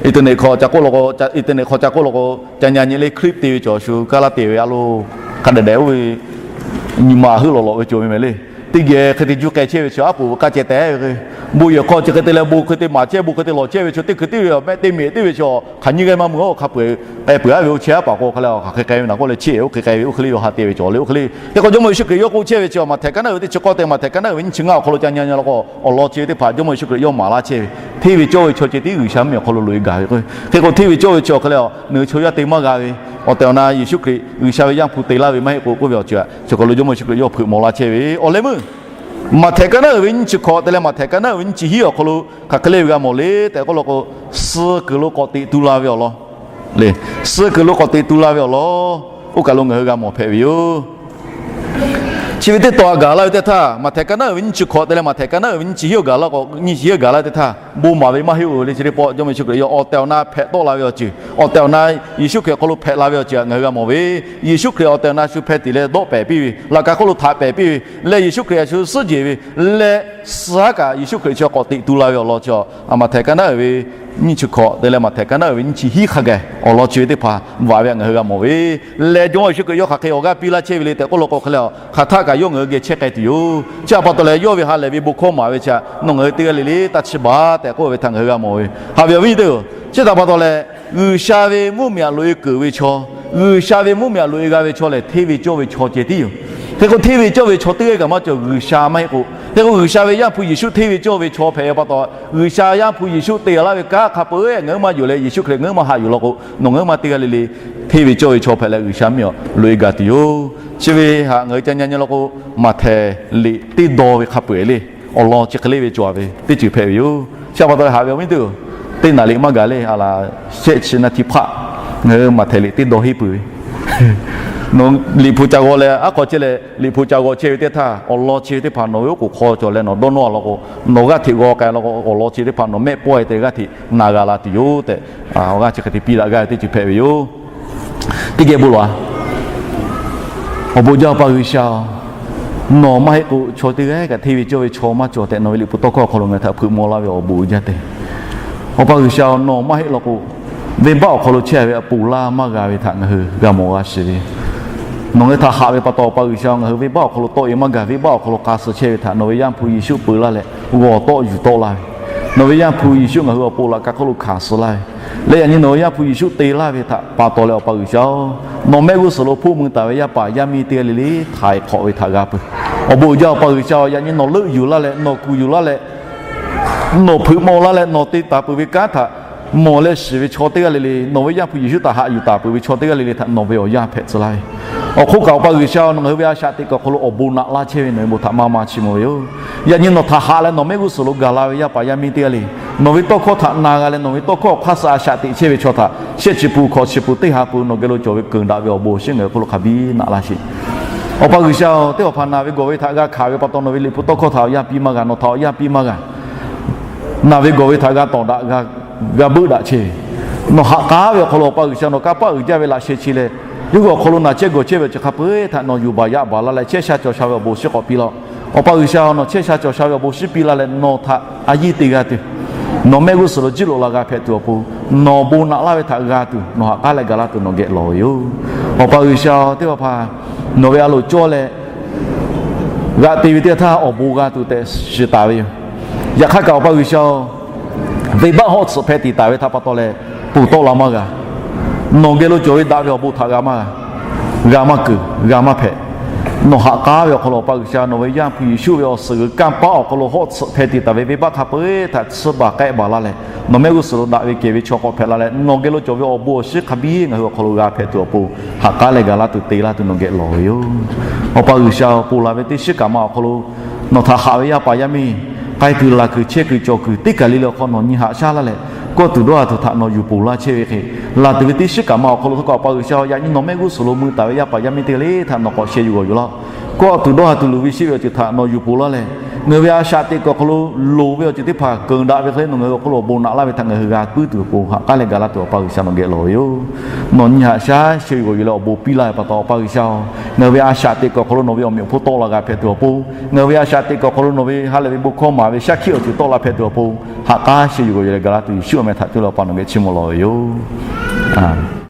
internet hk'aw ca k'oˆ law k'o, internet hk'aw ca k'oˆ law k'o, ca nya nyi le clip te ve cawˬ shu kaˇ laˇ te ve a lo, hk'a dehꞈ dehꞈ oˇ ve nyi ma heuˆ lawˬ lawˬ ve cawˬ ve mehˍ le. Teˇ geh hk'e te juˇ k'ai chehˇ ve chi aˉ poꞈ k'aˇ ceh taiˍ ve k'o, bon yehˬ hk'aw chi hk'e te leh bon hk'e te maˍ chehˇ, bon hk'e te lawˬ chehˇ ve chi teˇ hkui teˇ ve mehˆ teˇ meꞈ teˇ ve chi hk'aˬ nyiˇ g'aˇ maˇ mui a hk'a peu-eˬ k'ai peuˬ aˉ ve oˇ chehˇ aˉ paˍ k'o hk'a leh hk'aˬ hk'e k'ai ve naˬ k'oˆ leh chi oˇ hk'e k'ai ve oˇ hk'e le yawˇ ha te ve cawˬ le oˇ hk'e le. Hk'e k'o Jawˇmawˇ Yeˍsuˆ Hkriꞈ yawˇ k'oˆ chehˇ ve chi Maꞈhtehˍ ka naˉ uiˍ ve teˇ chi k'awˇ te Maꞈhtehˍ ka naˉ uiˍ ve nyiˇ chi ngaˇ awˬ hk'aw lo ca nyi nyi law k'o, awˬ lawn chi ve teˇ hpaˍ Jawˇmawˇ Yeˍsuˆ Hkriꞈ yawˇ maˍ laˇ chehˇ ve hteˇ ve cawˇ ve chaw ceh tiˉ G'uiˬsha mvuhˇmiˬ awˬ hk'aw lo loꞈ e gaˬ ve k'o, hk'e k'o hteˇ ve cawˇ ve chi awˬ hk'e leh nawˬ hui chaw yaˇ te maˇ g'a ve, awˬ tehˬ awˬ na Yeˍsuˆ Hkriꞈ G'uiˬsha ve Yaˇ hpu te laˇ ve maˇ heˆ k'o k'oˆ ve awˬ ceuˬ a, chi hk'aw lo Jawˇmawˇ Yeˍsuˆ Hkriꞈ yawˇ hpeuꞈ maw laˇ chehˇ ve awˬ leh meuˇ Maꞈhtehˍ ka naˉ uiˍ ve nyiˇ chi hkawꞈ te leh Maꞈhtehˍ ka naˉ uiˍ ve nyiˇ chi hiˉ awˬ hk'aw lo hk'aˬ hk'e le ve g'a mawˬ le tehꞈ k'oˆ law k'o, suh kuiˬ lo k'awꞈ teꞈ tu la ve awˬ lawn le. Suh kuiˬ lo k'awꞈ teꞈ tu la ve awˬ lawn oˇ kaˬ lo ngaˬ hui g'a mawˬ hpehꞈ ve yoˬ. Chi ve teˇ tawn a gaˬ laˇ ve teˇ htaˇ, Maꞈhtehˍ ka naˉ uiˍ ve nyiˇ chi hkawꞈ te leh Maꞈhtehˍ ka naˉ uiˍ ve nyiˇ chi hiˉ awˬ gaˬ laˇ k'o, nyiˇ chi hiˉ awˬ gaˬ laˇ teˇ htaˇ bon maˍ ve maˇ heˆ oˬ le. Chi teˇ pawˆ Jawˇmawˇ Yeˍsuˆ Hkriꞈ yawˇ awˬ tehˬ awˬ na hpehꞈ tawˆ la ve awˬ ceuˬ, awˬ tehˬ awˬ na Yeˍsuˆ Hkriꞈ awˬ hk'aw lo hpehꞈ la ve awˬ ceuˬ a ngaˬ hui g'a mawˬ ve, Yeˍsuˆ Hkriꞈ awˬ tehˬ awˬ na shu hpeh tiˍ leh dawˆ pehˍ piˇ ve, laꞈ ka hk'oˆ lo htaꞈ pehˍ piˇ ve, leh Yeˍsuˆ Hkriꞈ a shu suhˉ jehˬ ve, leh suh haˉ kaꞈ Yeˍsuˆ Hkriꞈ chi k'awꞈ teꞈ tu la ve awˬ lawn chi Maꞈhtehˍ ka naˉ uiˍ ve nyiˇ chi hkawꞈ te leh Maꞈhtehˍ ka naˉ uiˍ ve nyiˇ chi hiˉ hk'a gaˬ awˬ lawn chi ve teˇ hpaˍ bvuhꞈ ve a ngaˬ hui g'a mawˬ ve, leh Jawˇmawˇ Yeˍsuˆ Hkriꞈ yawˇ hk'aˬ hk'e awˬ g'aˇ piˇ laˇ chehˇ ve le tehꞈ k'oˆ law k'o hk'e leh, hk'aˬ htaˆ kaꞈ yawˇ ngaˬ hui geh chehˇ k'ai tuˬ yoˬ. Chi htaꞈ pa taw leh yawˇ ve ha lehˬ ve bon hkawˇ maˍ ve chi a nawˬ ngaˬ hui teˇ g'aˇ le le taˇ chiˇ baˬ tehꞈ k'oˆ ve htaꞈ ngaˬ hui g'a mawˬ ve. Haꞈ ve awˬ viˉ nyi teˇ-oˬ, chi htaꞈ pa taw leh G'uiˬsha ve mvuhˇmiˬ htaꞈ loꞈ e keunˍ ve chaw, G'uiˬsha ve mvuhˇmiˬ htaꞈ loꞈ e g'a ve chaw lehˬ hteˇ ve cawˇ ve chaw ceh tiˉ yoˬ. Hk'e k'o hteˇ ve cawˇ ve chaw teˇ g'aˇ kaꞈ maˇ cawˬ, G'uiˬsha maˇ heˆ k'o. Hk'e k'o G'uiˬsha ve Yaˇ hpu Yeˍsuˆ hteˇ ve cawˇ ve chaw hpehꞈ ve pa taw, G'uiˬsha Yaˇ hpu Yeˍsuˆ te laˇ ve kanˉ hk'a peu-eˬ ngaˬ hui maˇ yonˍ leh Yeˍsuˆ Hkriꞈ ngaˬ hui maˇ haꞈ yuˬ law k'o, nawˬ ngaˬ hui maˇ teˇ g'aˇ le le hteˇ ve cawˇ ve chaw hpehꞈ leh G'uiˬsha mvuhˇmiˬ loꞈ e gaˬ tuˬ yoˬ. Chi ve htaꞈ ngaˬ hui ca nyi nyi law k'o, Maꞈhtehˍ liꞈ teˇ daw ve hk'a peu-eˬ le awˬ lawn chi hk'e le ve cawˬ ve teˇ ceuˬ hpehꞈ ve yoˬ. Chi htaꞈ pa taw leh haꞈ ve awˬ viˉ teˇ-oˬ, teˇ naˍ liꞈ maˇ gaˬ le a laˬ shehˆ chi naˇ htiˇ hpaˆ ngaˬ hui Maꞈhtehˍ liꞈ teˇ daw henˇ peuˬ ve Nawˬ liꞈ hpu ca g'aw leh aˉ hk'aw chehˇ leh liꞈ hpu ca g'aw chehˇ ve teˇ htaˇ, awˬ lawn chi ve teˇ hpaˍ nawˬ ve oˉ k'oˍ hk'aw cawˬ leh nawˬ dawˇ nawˇ a law k'o, nawˬ g'aˇ hteꞈ g'aw k'ai law k'o, awˬ lawn chi teˇ hpaˍ nawˬ mehˆ pawehˇ te g'aˇ hteꞈ na g'a la tuˬ yoˬ tehꞈ, awˬ g'aˇ chi hk'e te piˇ daꞈ gaˇ ve teˇ ceuˬ hpehꞈ ve yoˬ. Teˇ geh bon lawˬ-a. Awˬ bon jaˇ Awˬ pa G'uiˬsha-oˬ, nawˬ maˇ heˆ k'o chaw teˇ g'aˇ kaꞈ hteˇ ve cawˇ ve chaw maˇ cawˬ tehꞈ nawˬ ve liꞈ hpu tawˇ hkawˇ awˬ hk'aw lo ngaˬ hui htaꞈ hpeuꞈ maw laˇ ve awˬ bon uiˍ jaˇ te. Awˬ pa G'uiˬsha-oˬ, nawˬ maˇ heˆ law k'o, venˇbaˆ awˬ hk'aw lo chehˇ ve a ponˬ laˇ maˇ g'a ve htaꞈ ngaˬ hui g'a mawˬ g'a shiˍ ve. Nawˬ ngaˬ hui htaꞈ haꞈ ve pa taw Awˬ pa G'uiˬsha-oˬ, ngaˬ hui venˇbaˆ awˬ hk'aw lo tawˆ e maˇ gaˬ, venˇbaˆ awˬ hk'aw lo k'a suh chehˇ ve htaꞈ nawˬ ve Yaˇ hpu Yeˍsuˆ peu laˇ leh g'awˬ tawˆ yuˬ tawˆ laˇ ve, nawˬ ve Yaˇ hpu Yeˍsuˆ ngaˬ hui awˬ pon laꞈ ka hk'oˆ lo hkanˍ suh laˇ ve, leh yaꞈ nyi nawˬ ve Yaˇ hpu Yeˍsuˆ te laˇ ve htaꞈ pa taw leh Awˬ pa G'uiˬsha-oˬ, nawˬ mehˆ g'uˇ suhˍ lo hpoˆ mui taˍ ve yaˇ paˍ yaˇ miˇ teˇ g'aˇ le le htaiˍ hk'awꞈ ve htaꞈ g'a peuˬ. Awˬ bon uiˍ jaˇ Awˬ pa G'uiˬsha-oˬ, yaꞈ nyi nawˬ leuˆ yuˬ laˇ leh nawˬ kuˬ yuˬ laˇ leh nawˬ hpeuꞈ maw laˇ leh nawˬ te taˍ peuˬ ve kanˉ htaꞈ mawˬ leh shiˍ ve chaw teˇ g'aˇ le le, nawˬ ve Yaˇ hpu Yeˍsuˆ htaꞈ haꞈ yuˬ taˍ peuˬ ve chaw teˇ g'aˇ le le htaꞈ nawˬ ve awˬ yanˇ hpehꞈ tcuh laˇ ve. Awˬ hk'oˆ kaꞈ Awˬ pa G'uiˬsha-oˬ, nawˬ ngaˬ hui ve a shaꞈ teꞈ kuiˬ awˬ hk'aw lo awˬ bon naꞈ laˇ chehˇ ve nawˬ ve bon htaꞈ maˇ maˇ chiˇ mvuh ve yoˬ. Yaꞈ nyi nawˬ htaꞈ haꞈ leh nawˬ mehˆ g'uˇ suhˍ lo gaˬ la ve yaˇ paˍ yaˇ miˇ teˇ g'aˇ le, nawˬ ve tawˇ hkawˇ htaꞈ na g'a leh nawˬ ve tawˇ hkawˇ awˬ hk'aˇ suh a shaꞈ teꞈ chehˇ ve chaw htaꞈ shehˆ chi pun hkawꞈ chi pun teˇ ha pun nawˬ geh lo cawˬ ve keunˍ daꞈ ve awˬ bon awˬ shinˉ ngaˬ hui hk'oˆ lo hk'a biˇ naꞈ laˇ sheˍ. Awˬ pa G'uiˬsha-oˬ, teˇ hpaˍ hpaˍ naˬ ve gawˬ ve htaꞈ g'a hkanˍ ve pa taw nawˬ ve liꞈ hpu tawˇ hkawˇ htaꞈ awˬ yanˇ piˇ maˇ g'a, nawˬ htaꞈ awˬ yanˇ piˇ maˇ g'a. Naˬ ve gawˬ ve htaꞈ g'a tawˍ daꞈ, g'a, g'a beuˆ daꞈ chehˇ ve, nawˬ ha k'aˉ ve awˬ hk'aw lo Awˬ pa G'uiˬsha nawˬ kanˇ paˆ uiˍ jaˇ ve laꞈ sheh chi leh, yawˇ hui awˬ hk'aw lo naˬ chehˇ gawˬ chehˇ ve awˬ ceuˬ hk'a peu-eˬ htaꞈ nawˬ yuˬ baˬ yaꞈ baˬ la leh chehˇ sha cawˬ sha ve awˬ bon awˬ shinˉ k'awꞈ piˇ laˇ-oˆ. Awˬ pa G'uiˬsha nawˬ chehˇ sha cawˬ sha ve awˬ bon awˬ shinˉ piˇ laˇ leh nawˬ htaꞈ a yiˇ te g'a tuˬ, nawˬ mehˆ g'uˇ suhˍ lo jiˇ loꞈ la g'a hpehꞈ tuˬ awˬ pon, nawˬ awˬ bon naꞈ laˇ ve htaꞈ g'a tuˬ nawˬ ha k'aˉ leh gaˬ laˇ tuˬ nawˬ geh lawˬ ve yoˬ. Awˬ pa G'uiˬsha teˇ hpaˍ hpaˍ nawˬ ve a loˍ cawˇ leh g'aꞈ te ve teˇ g'aˇ htaˇ awˬ bon g'a tuˬ tehꞈ shiˍ taˍ ve yoˬ. Yaꞈ hk'aˇ kaꞈ Awˬ pa G'uiˬsha-oˬ, venˇbaˆ hawˆ tsuhꞈ hpeh tiˍ taˍ ve htaꞈ pa taw leh ponˬ tawˆ la maˇ g'a. Nawˬ geh lo cawˬ ve daꞈ ve awˬ bon htaꞈ g'a maˇ g'a, g'a maˇ keunˍ, g'a maˇ hpehꞈ. Nawˬ ha k'aˉ ve awˬ hk'aw lo Awˬ pa G'uiˬsha nawˬ ve Yaˇ hpu Yeˍsuˆ ve awˬ suhˍ g'uiˬ kanˇ paˆ awˬ hk'aw lo hawˆ tsuhꞈ hpeh tiˍ taˍ ve venˇbaˆ hk'a peu-eˬ htaꞈ tsuhˇ baˬ k'ehˆ baˬ laˇ leh, nawˬ mehˆ g'uˇ suhˍ lo daꞈ ve kehˬ ve chaw k'awꞈ hpehꞈ la leh nawˬ geh lo cawˬ ve awˬ bon awˬ shinˉ hk'a biˇ ngaˬ hui awˬ hk'aw lo g'a hpehꞈ tuˬ awˬ pon, ha k'aˉ leh gaˬ laˇ tuˬ te laˇ tuˬ nawˬ geh lawˬ ve yoˬ. Awˬ pa G'uiˬsha ponˬ laˬ ve teˇ shiˉ kaꞈ ma awˬ hk'aw lo nawˬ htaꞈ haꞈ ve yaˇ paˍ yaˇ miˇ k'ai kuiˬ laˬ kuiˬ chehˇ kuiˬ cawˬ kuiˬ teˇ kaˬ le le awˬ hk'aw nawˬ nyi haꞈ shaˉ laˇ leh, kawˇ tuˬ dawˇ ha tuˬ htaꞈ nawˬ yuˬ ponˬ laˇ chehˇ ve hk'e, laˬ tuˬ ve teˇ shiˉ kaꞈ ma awˬ hk'aw lo htawˇ kaꞈ Awˬ pa G'uiˬsha yaꞈ nyi nawˬ mehˆ g'uˇ suhˍ lo mui taˍ ve yaˇ paˍ yaˇ miˇ teˇ g'aˇ le htaꞈ nawˬ k'awꞈ sheh yuˬ g'awˬ yuˬ laˇ-oˆ. Kawˇ tuˬ dawˇ ha tuˬ luˬ ve sheˆ ve awˬ ceuˬ htaꞈ nawˬ yuˬ ponˬ laˇ leh, ngaˬ hui ve a shaꞈ teꞈ kuiˬ awˬ hk'aw lo loˍ ve awˬ ceuˬ teˇ hpaˍ keunˍ daꞈ ve hk'e le nawˬ ngaˬ hui awˬ hk'aw lo awˬ bon naꞈ laˇ ve htaꞈ ngaˬ hui g'a puiˉ tuˬ awˬ pon ha k'aˉ leh gaˬ laˇ tuˬ Awˬ pa G'uiˬsha nawˬ geh lawˬ ve yoˬ. Nawˬ nyi haꞈ shaˉ sheh yuˬ g'awˬ yuˬ leh awˬ bon piˇ laˇ ve pa taw Awˬ pa G'uiˬsha-oˬ, ngaˬ hui ve a shaꞈ teꞈ kuiˬ awˬ hk'aw lo nawˬ ve awˬ meꞈ awˬ hponˇ tawˆ la g'a hpehꞈ tuˬ awˬ pon, ngaˬ hui ve a shaꞈ teꞈ kuiˬ awˬ hk'aw lo nawˬ ve ha lehˬ ve bon hkawˇ maˍ ve shaˉ hkiˆ awˬ ceuˬ tawˆ la hpehꞈ tuˬ awˬ pon, ha k'aˉ sheh yuˬ g'awˬ yuˬ leh gaˬ laˇ tuˬ Yeˍsuˆ awˬ meh htaꞈ cuˇ leh Awˬ pa nawˬ geh chiˇ mvuh lawˬ ve yoˬ.